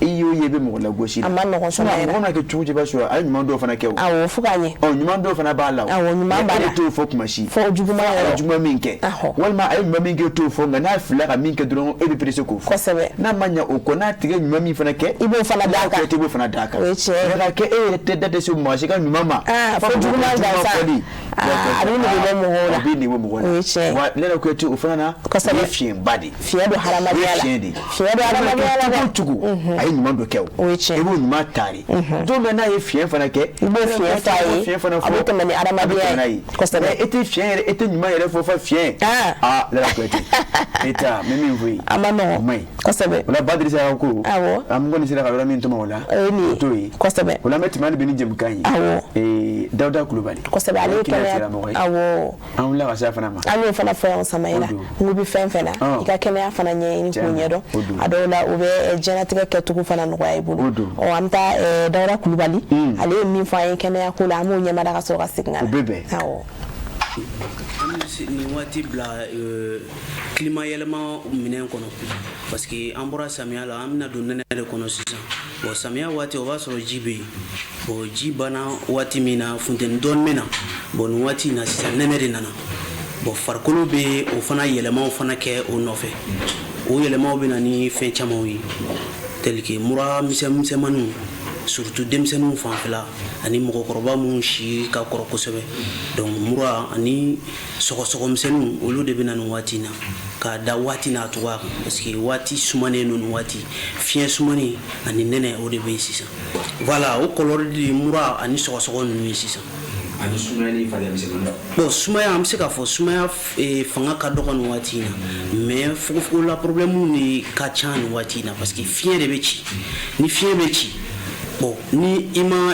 I y'o ye, i bɛ mɔgɔ lagosi. A ma nɔgɔn. Sinon Samayira. mɔgɔ mana kɛ cogo cogo, i b'a sɔrɔ a ye ɲuman dɔw fana kɛ o. Awɔ, fo k'a ɲɛ. Ɔ, ɲuman dɔw fana b'a la o. Awɔ, ɲuman b'a la. Mais e t'o fɔ kuma si. Fɔ juguman A ye yɔrɔ. juguman min kɛ. Walima a ye ɲuman min kɛ, e t'o fɔ, nka n'a filila ka min kɛ dɔrɔn, e bɛ pressé k'o fɔ. Kosɛbɛ. N'a ma ɲɛ o kɔ, n'a tigi ye ɲuman min fana kɛ, i b'o fana d'a kan. I b'o fana d'a kan. O ye tiɲɛ ye. Mais ka kɛ e yɛrɛ tɛ da tɛ se maa si ka ɲuman ma. Aa, fo juguman gansan. Aa, a bɛ nege bɔ mɔgɔw la. A bɛ nege bɔ mɔgɔw la. O ye tiɲɛ ye. Wa Lala Kuyate, o fana na. Kosɛbɛ. O ye fiɲɛba de ye. Fiɲɛ don hadamadenya la. O ye fiɲɛ de ye. Fiɲɛ don hadamadenya la dɛ. Cogo o cogo, a ye ɲuman dɔ kɛ o. O ye tiɲɛ ye. I b'o ɲuman taari. Don min n'a ye fiɲɛ fana kɛ, i b'o fiɲɛ f'a ye. Fiɲɛ fana fɔ. A bɛ tɛmɛ ni hadamadenya ye. Kosɛbɛ. Mais e tɛ fiɲɛ yɛrɛ, e tɛ ɲuman yɛrɛ fɔ fɔ fiɲɛ. Aa, Lala Kuyate, e ta n bɛ min fɔ ye. A ma nɔgɔn. O ma ɲi. Kosɛbɛ. O la Badrisa ka ko. Awɔ. An kɔni sera ka yɔrɔ min tɔmɔ o la. O ye nin ye. O t'o ye. Kosɛbɛ. O la an bɛ tɛmɛ hali bi ni jɛmukan ye. Awɔ. Dawuda Kulubali. Kosɛbɛ, ale ye kɛnɛya kɛnɛya tigilamɔgɔ ye. Awɔ. An wulila ka se a fana ma. An y'o fana fɔ yan Samayira. O don. N ko bi fɛn fɛn na, i ka kɛnɛya fana ɲɛɲini k'o ɲɛdɔn. O don. A dɔw la, o bɛ diɲɛlatigɛ kɛcogo fana nɔgɔya i bolo. O don. Ɔ, an bɛ taa Dawuda Kulubali, ale ye min fɔ an ye kɛnɛya ko la, an b'o ɲɛmada ka sɔrɔ ka segin ka na. O bɛ bɛn. Awɔ. An bɛ nin waati bila climat yɛlɛma minɛn kɔnɔ, parce que an bɔra samiya la, an bɛna don nɛnɛ de kɔnɔ sisan. Bon, samiya waati, o b'a sɔrɔ ji bɛ yen. Bon, ji banna waati min na, funteni dɔɔni bɛ na. Bon, nin waati in na sisan, nɛnɛ de nana. Bon, farikolo bɛ o fana yɛlɛmaw fana kɛ o nɔfɛ. O yɛlɛmaw bɛ na ni fɛn camanw ye, tel que mura misɛnmaninw, surtout denmisɛnninw fanfɛla ani mɔgɔkɔrɔba minnu si ka kɔrɔ kosɛbɛ. Donc mura ani sɔgɔsɔgɔ misɛnninw, olu de bɛ na nin waati in na, k'a da waati n'a cogoya kan, parce que waati sumanen don nin waati, fiɲɛ sumani ani nɛnɛ, o de bɛ yen sisan. Voilà, o kɔlɔlɔ de ye mura ani sɔgɔsɔgɔ ninnu ye sisan. Ani sumaya ni fariya misɛnmanin. Bon, sumaya, an bɛ se k'a fɔ sumaya fanga ka dɔgɔ nin waati in na, mais fogofogola problème de ka ca nin waati in na, parce que fiɲɛ de bɛ ci. Ni fiɲɛ bɛ ci, bon, ni i ma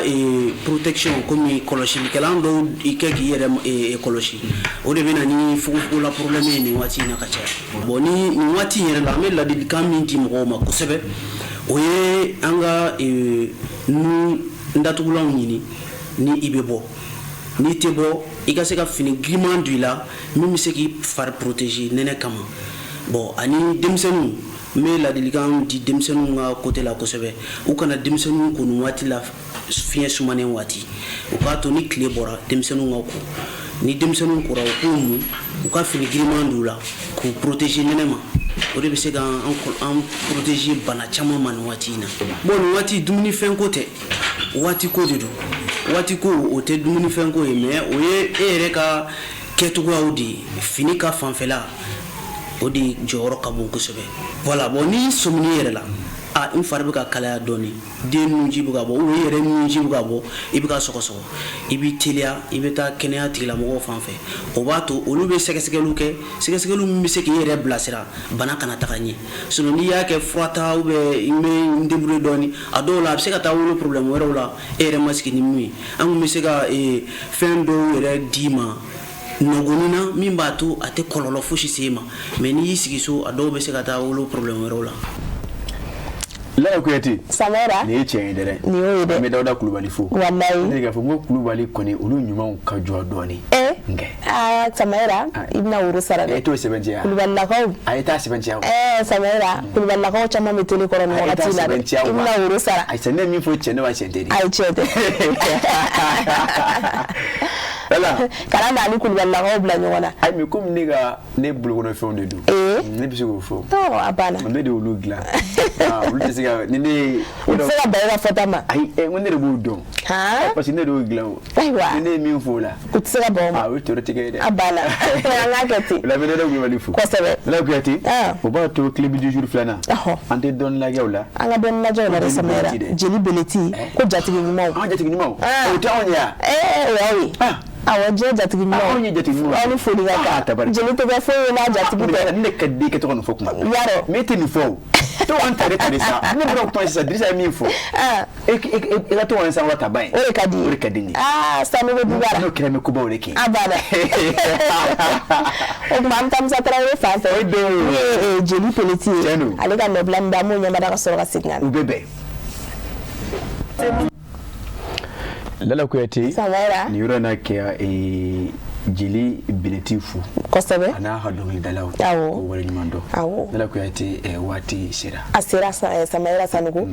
protection komi kɔlɔsilikɛlan dɔw i kɛ k'i yɛrɛ kɔlɔsi, o de bɛ na ni fogofogola problème ye nin waati in na ka caya. Bon, ni nin waati in yɛrɛ la, an bɛ ladilikan min di mɔgɔw ma kosɛbɛ, o ye an ka nun datugulanw ɲini ni i bɛ bɔ. N'i tɛ bɔ, i ka se ka fini giriman don i la min bɛ se k'i fari protéger nɛnɛ kama. Bon, ani denmisɛnninw, n bɛ ladilikan di denmisɛnninw ka côté la kosɛbɛ, u kana denmisɛnninw ko nin waati la, fiɲɛ sumanen waati. U k'a to ni tile bɔra, denmisɛnninw ka ko. Ni denmisɛnninw kora, u k'u mun, u ka fini giriman don u la k'u protéger nɛnɛ ma. O de bɛ se k'an protéger bana caman ma nin waati in na. Bon, nin waati, dumunifɛn ko tɛ, waati ko de don. Waati ko, o tɛ dumunifɛn ko ye, mais o ye e yɛrɛ ka kɛcogoyaw de ye. Fini ka fanfɛla, o de jɔyɔrɔ ka bon kosɛbɛ. Voilà. Bon, n'i sɔmin'i yɛrɛ la, a n fari bɛ ka kalaya dɔɔni, den nunji bɛ ka bɔ, ou i yɛrɛ nunji bɛ ka bɔ, i bɛ ka sɔgɔsɔgɔ, i b'i teliya, i bɛ taa kɛnɛya tigilamɔgɔw fan fɛ. O b'a to olu bɛ sɛgɛsɛgɛliw kɛ, sɛgɛsɛgɛliw min bɛ se k'i yɛrɛ bilasira bana kana taga ɲɛ. Sinon n'i y'a kɛ fura ta ou bien n bɛ n débrouiller dɔɔni, a dɔw la a bɛ se ka taa wolo problème wɛrɛw la e yɛrɛ ma sigi ni min ye. An kun bɛ se ka fɛn dɔw yɛrɛ d'i ma nɔgɔnin na min b'a to a tɛ kɔlɔlɔ fosi se e ma, mais n'i y'i sigi so, a dɔw bɛ se ka taa wolo problème wɛrɛw la. Lala Kuyate. Samara. Nin ye tiɲɛ ye dɛ. Nin y'o ye dɛ. An bɛ Dawuda Kulubali fo. Walayi. Ne k'a fɔ n ko Kulubali kɔni, olu ɲumanw ka jɔ dɔɔni. Nkɛ. Aa, Samayira, i bɛna woro sara dɛ. E t'o sɛbɛntiya. Kulubalilakaw. A ye taa sɛbɛntiya. Samayira, Kulubalilakaw caman bɛ télé kɔrɔ nin wagati la dɛ. I bɛna woro sara. Ayi, ne ye min fɔ, cɛ ne ma, tiɲɛ tɛ de. Ayi, tiɲɛ tɛ. Lala Lala. Kana n'a ni Kulubalilakaw bila ɲɔgɔn na. Ayi, mais komi ne ka ne bolokɔnɔfɛnw de don. Ne bɛ se k'o fɔ. A banna. Ne de y'olu dilan. Olu tɛ se ka ni ne. U tɛ se ka ban e ka fɔta ma. Ayi, n ko ne de b'u dɔn. Parce que ne de y'o dilan o. Ayiwa. Ni ne ye min fɔ o la. U tɛ se ka ban o ma. O ye tɔɔrɔ tigɛ ye dɛ. A banna. An k'a kɛ ten. O la n bɛ Dawuda Kulubali fo. Kosɛbɛ. Lala Kuyate. O b'a to clip du jour filanan. An tɛ dɔɔni lajɛ o la. An ka dɔɔni lajɛ o la dɛ Samayira. Jeli Beleti ko jatigi ɲumanw. An jatigi ɲumanw. O tɛ anw ye wa? O y'aw ye. Awɔ, diɲɛ jatigi ɲumanw. Anw ye jatigi ɲumanw. Aw ni foli ka kan. Jeli tɛ kɛ foyi ye n'a jatigi tɛ. Ne ka di kɛ tɔgɔ nin fɔ kuma. Yarɔ. Mais e tɛ nin fɔ o. To an tare tare sa. Ne bɔra kuma sisan Dirisa ye min fɔ. E ka to an sankɔrɔ ta ba ye. O de ka di ye. O de ka di n ye. Sanu bɛ dubara. N'o kɛra n bɛ kobaw de kɛ. A banna. O tuma an bɛ taa Musa Tarawele fan fɛ. O don. Min ye Jeli Peleti ye. Tiɲɛ don. Ale ka nɔbila min bɛ an b'o ɲɛmada ka sɔrɔ ka segin ka na. U bɛ bɛn. Lala Kuyate. Samayira. Nin yɔrɔ in na kɛ Jeli Beleti fo. Kosɛbɛ. A n'a ka dɔnkilidalaw. Awɔ. K'o waleɲuman dɔn. Awɔ. Lala Kuyate waati sera. A sera Samayira Sanogo.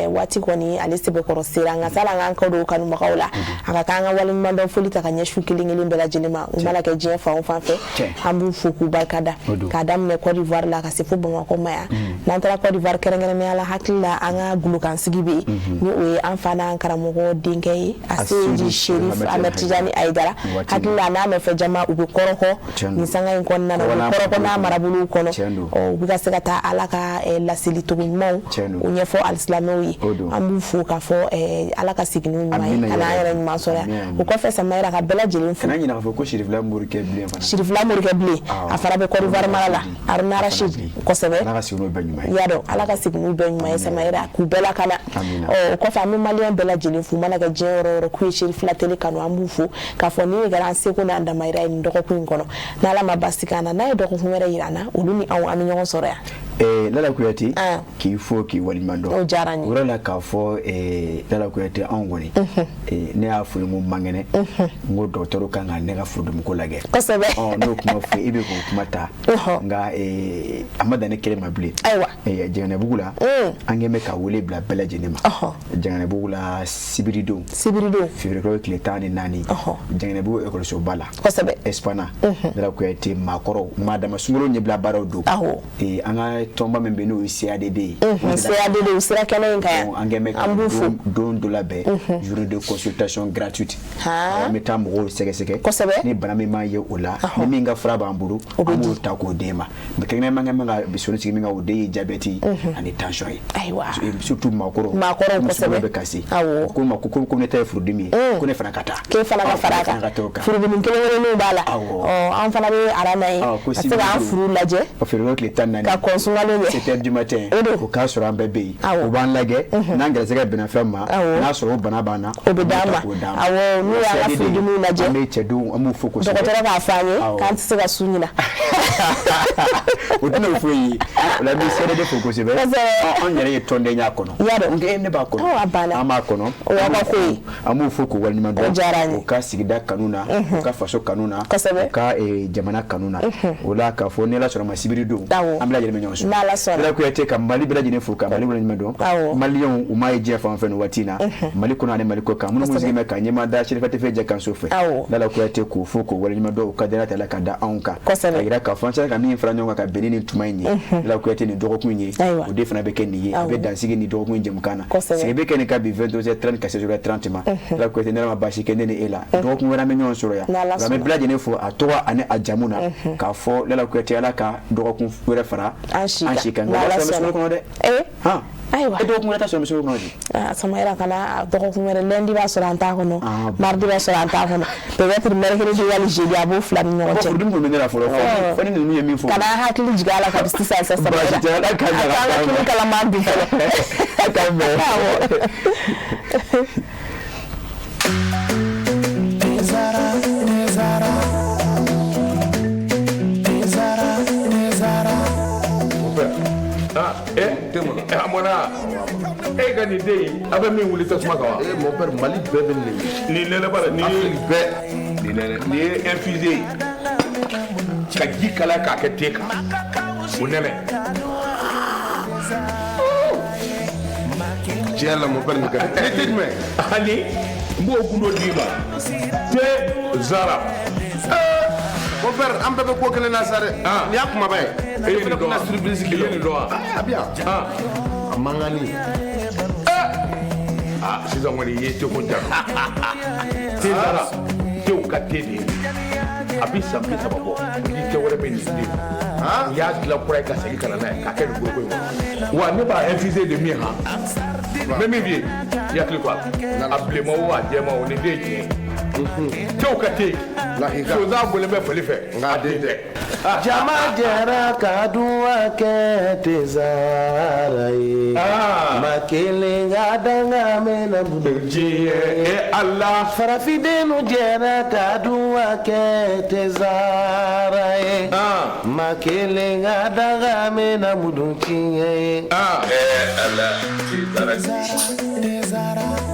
Waati kɔni ale sɛbɛkɔrɔ sera nka sani an k'an kɔ don kanubagaw la. A ka kan an ka waleɲuman dɔn foli ta ka ɲɛsin kelen kelen bɛɛ lajɛlen ma. U mana kɛ diɲɛ fan o fan fɛ. An b'u fo k'u barika da. K'a daminɛ Côte d'Ivoire la ka se fo Bamakɔ ma yan. N'an taara Côte d'Ivoire kɛrɛnkɛrɛnnenya la hakili la an ka gulokansigi bɛ yen. Ni o ye an fa n'an karamɔgɔ denkɛ ye. Aseyidi Sherif Ahmed Tijani Ayidara. Hakili la n'a nɔfɛ jama u bɛ kɔrɔkɔ nin sanga in kɔnɔna na, u bɛ kɔrɔkɔ n'a marabolow kɔnɔ, u bɛ ka se ka taa Ala ka laseli cogo ɲumanw o ɲɛfɔ alisilamɛw ye. An b'u fo k'a fɔ Ala ka segin n'u ɲuman ye, ka n'an yɛrɛ ɲuman sɔrɔ yan. O kɔfɛ Samayira ka bɛɛ lajɛlen fo. Kana ɲinɛ k'a fɔ ko Sirifila Morikɛ bilen fana. Sirifila Morikɛ bilen, a fana bɛ Côte d'Ivoire mara la, Haruna Rachid kosɛbɛ. Ala ka segin n'u bɛɛ ɲuman ye. I y'a dɔn, Ala ka segin n'u bɛɛ ɲuman ye Samayira, k'u bɛɛ lakana. O kɔfɛ an bɛ maliyɛn bɛɛ lajɛlen fo, u mana kɛ diɲɛ yɔrɔ o yɔrɔ k'u ye Sirifila télé kanu, an b'u fo k'a fɔ ni kɛra an seko n'an damayira ye nin dɔgɔkun in kɔnɔ. N'Ala ma basi k'an na, n'a ye dɔgɔkun wɛrɛ yira an na, olu ni anw an bɛ ɲɔgɔn sɔrɔ yan. Lala Kuyate, k'i fo k'i waleɲuman dɔn. O diyara n ye. O yɔrɔ la k'a fɔ Lala Kuyate anw kɔni, ne y'a fɔ n ko man kɛnɛ, n ko dɔgɔtɔrɔ kan ka ne ka furudimiko lajɛ. Kosɛbɛ. N'o kuma fɔ e bɛ k'o kuma ta. Nka a ma dan ne kelen ma bilen. Ayiwa. Jɛngɛnɛbugu la, an kɛn bɛ ka wele bila bɛɛ lajɛlen ma. Jɛngɛnɛbugu la sibiridon. Sibiridon. Février kalo tile 14. Jɛngɛnɛbugu ekɔlisoba la. Kosɛbɛ. Espana. Lala Kuyate maakɔrɔw maadama sunkalo ɲɛbila baaraw don. Awɔ. An ka tɔnba min bɛ n'o ye CADD ye. CADD u sera kɛnɛ in kan yan. An kɛn bɛ ka An b'u fo. don dɔ labɛn journée de consultation gratuite. An bɛ taa mɔgɔw sɛgɛsɛgɛ. Kosɛbɛ. Ni bana min m'a ye o la, ni min ka fura b'an bolo, an b'o ta k'o d'e ma. Mais kɛrɛnkɛrɛnnenya an bɛ ka sɔnni sigi min kan, o de ye diabète ani tension ye. Ayiwa. Surtout maakɔrɔw. Maakɔrɔw kosɛbɛ. Bɛ kasi. Awɔ. Ko ma ko ne ta ye furudimi ye. Ko ne fana ka taa. K'e fana ka fara a kan. Furudimi kelen kelenninw b'a la. Awɔ. An fana bɛ aran n'a ye. Ka se k'an furu lajɛ. Février tile 14. Ka kɔn sunkalo ɲɛ. 7h du matin. O k'a sɔrɔ an bɛɛ bɛ yen. O b'an lajɛ. N'an gɛrɛsɛgɛ bɛnna fɛn ma. N'a sɔrɔ o bana b'an na. O bɛ d'an ma. Awɔ, n'u y'an ka furudimiw lajɛ. An bɛ cɛdenw an b'u fo kosɛbɛ. Dɔgɔtɔrɔ k'a fɔ an ye k'an tɛ se ka su ɲina. O tɛna o foyi ye. O la n bɛ CADD fo kosɛbɛ. Kosɛbɛ. Anw yɛrɛ ye tɔnden y'a kɔnɔ. I y'a dɔn. Ne b'a kɔnɔ. A banna. An b'a kɔnɔ. O y'aw ka ko ye. An b'u fo k'u waleɲuman dɔn. O diyara an ye. U ka sigida kanu na. U ka faso kanu na. Kosɛbɛ. U ka jamana kanu na. O la k'a fɔ ni Ala sɔnna ma sibiri don. Awɔ. An bɛɛ lajɛlen bɛ ɲɔgɔn sɔrɔ. N'Ala sɔnna. Lala Kuyate ka Mali bɛɛ lajɛlen fo ka Mali waleɲuman dɔn. Awɔ. Maliyɛnw u m'a ye diɲɛ fan o fɛn nin waati in na. Mali kɔnɔ ani Mali kɔ kan minnu sigilen bɛ ka ɲɛmaa da Serifa TV jɛkanso fɛ. Awɔ. Lala Kuyate k'u fo k'u waleɲuman dɔn u ka danaya ta la ka da anw kan. Kosɛbɛ. Ka yira k'a fɔ an sera ka min fara ɲɔgɔn kan ka bɛn ni nin tuma in ye. Lala Kuyate nin dɔgɔkun in ye. Ayiwa. O de fana bɛ kɛ nin ye. A bɛ dansigi nin dɔgɔkun in jɛmukan na. Kosɛbɛ. Sigi bɛ kɛ nin kan bi 22h30 ka se 16h30 ma. Lala Kuyate ne ma baasi kɛ ne ni e la. Dɔgɔkun wɛrɛ an bɛ ɲɔgɔn sɔrɔ yan. N'Ala An bɛ sɔnna. bɛɛ lajɛlen fo a tɔgɔ ani a jamu na. K'a fɔ Lala Kuyate Ala ka dɔgɔkun wɛrɛ fara An si kan. an si kan. Nka N'Ala o b'a sɔrɔ an bɛ sɔnna. sunkalo kɔnɔ dɛ. Han. Ayiwa. E dɔgɔkun wɛrɛ ta sɔrɔ an bɛ sunkalo kɔnɔ di. Samayira kana dɔgɔkun wɛrɛ lundi b'a sɔrɔ an t'a kɔnɔ. Mardi b'a sɔrɔ an t'a kɔnɔ. Peut-être mercredi wali jeudi a b'o fila ni ɲɔgɔn cɛ. Furudimi tun bɛ ne la fɔlɔ. Fo ni ninnu ye min fɔ. Kana hakili jigin a la kabi sisan sa Samayira. Baasi tɛ, Ala k'an A t'an ka kini kalaman dun fɔlɔ. K'an bɛn. Awɔ. Ah, a mɔna e ka nin den in a bɛ min wuli tasuma kan wa. Mon père, Mali bɛɛ bɛ nin de. Nin nɛnɛ ba la nin ye Afrique bɛɛ. Nin nɛnɛ nin ye infusé ye ka ji kalaya k'a kɛ te kan o nɛnɛ. Tiɲɛ la mon père nin ka di. Ni te jumɛn? Ani N b'o gundo d'i ma te zara. Mon père, an bɛɛ bɛ ko kelen na sa dɛ. Nin y'a kumaba ye. E ye nin dɔn wa? Surprise I ye nin dɔn wa? A bɛ yan. A mankanni. Aa, sisan kɔni i ye teko ja. Te zara, tew ka te de ye. A bɛ san 30 bɔ, ni te wɛrɛ bɛ nin den. U y'a dilan kura ye ka segin ka na n'a ye k'a kɛ nin foroko in kɔnɔ. Wa ne b'a infuser de min han. N bɛ min f'i ye, i hakili to a la. A bilenman o, a jɛman o, nin den ye tiɲɛ ye. Tew ka te. Sonsan bɔlen bɛ fali fɛ, nka a den tɛ. Jama jɛra ka duwa kɛ tezara ye. Ma kelen ka danga mɛnna diɲɛ e Ala. Farafindenw jɛra ka duwa kɛ tezara ye. Ma kelen ka danga mɛnna mudu tiɲɛ ye. Ala, tezara.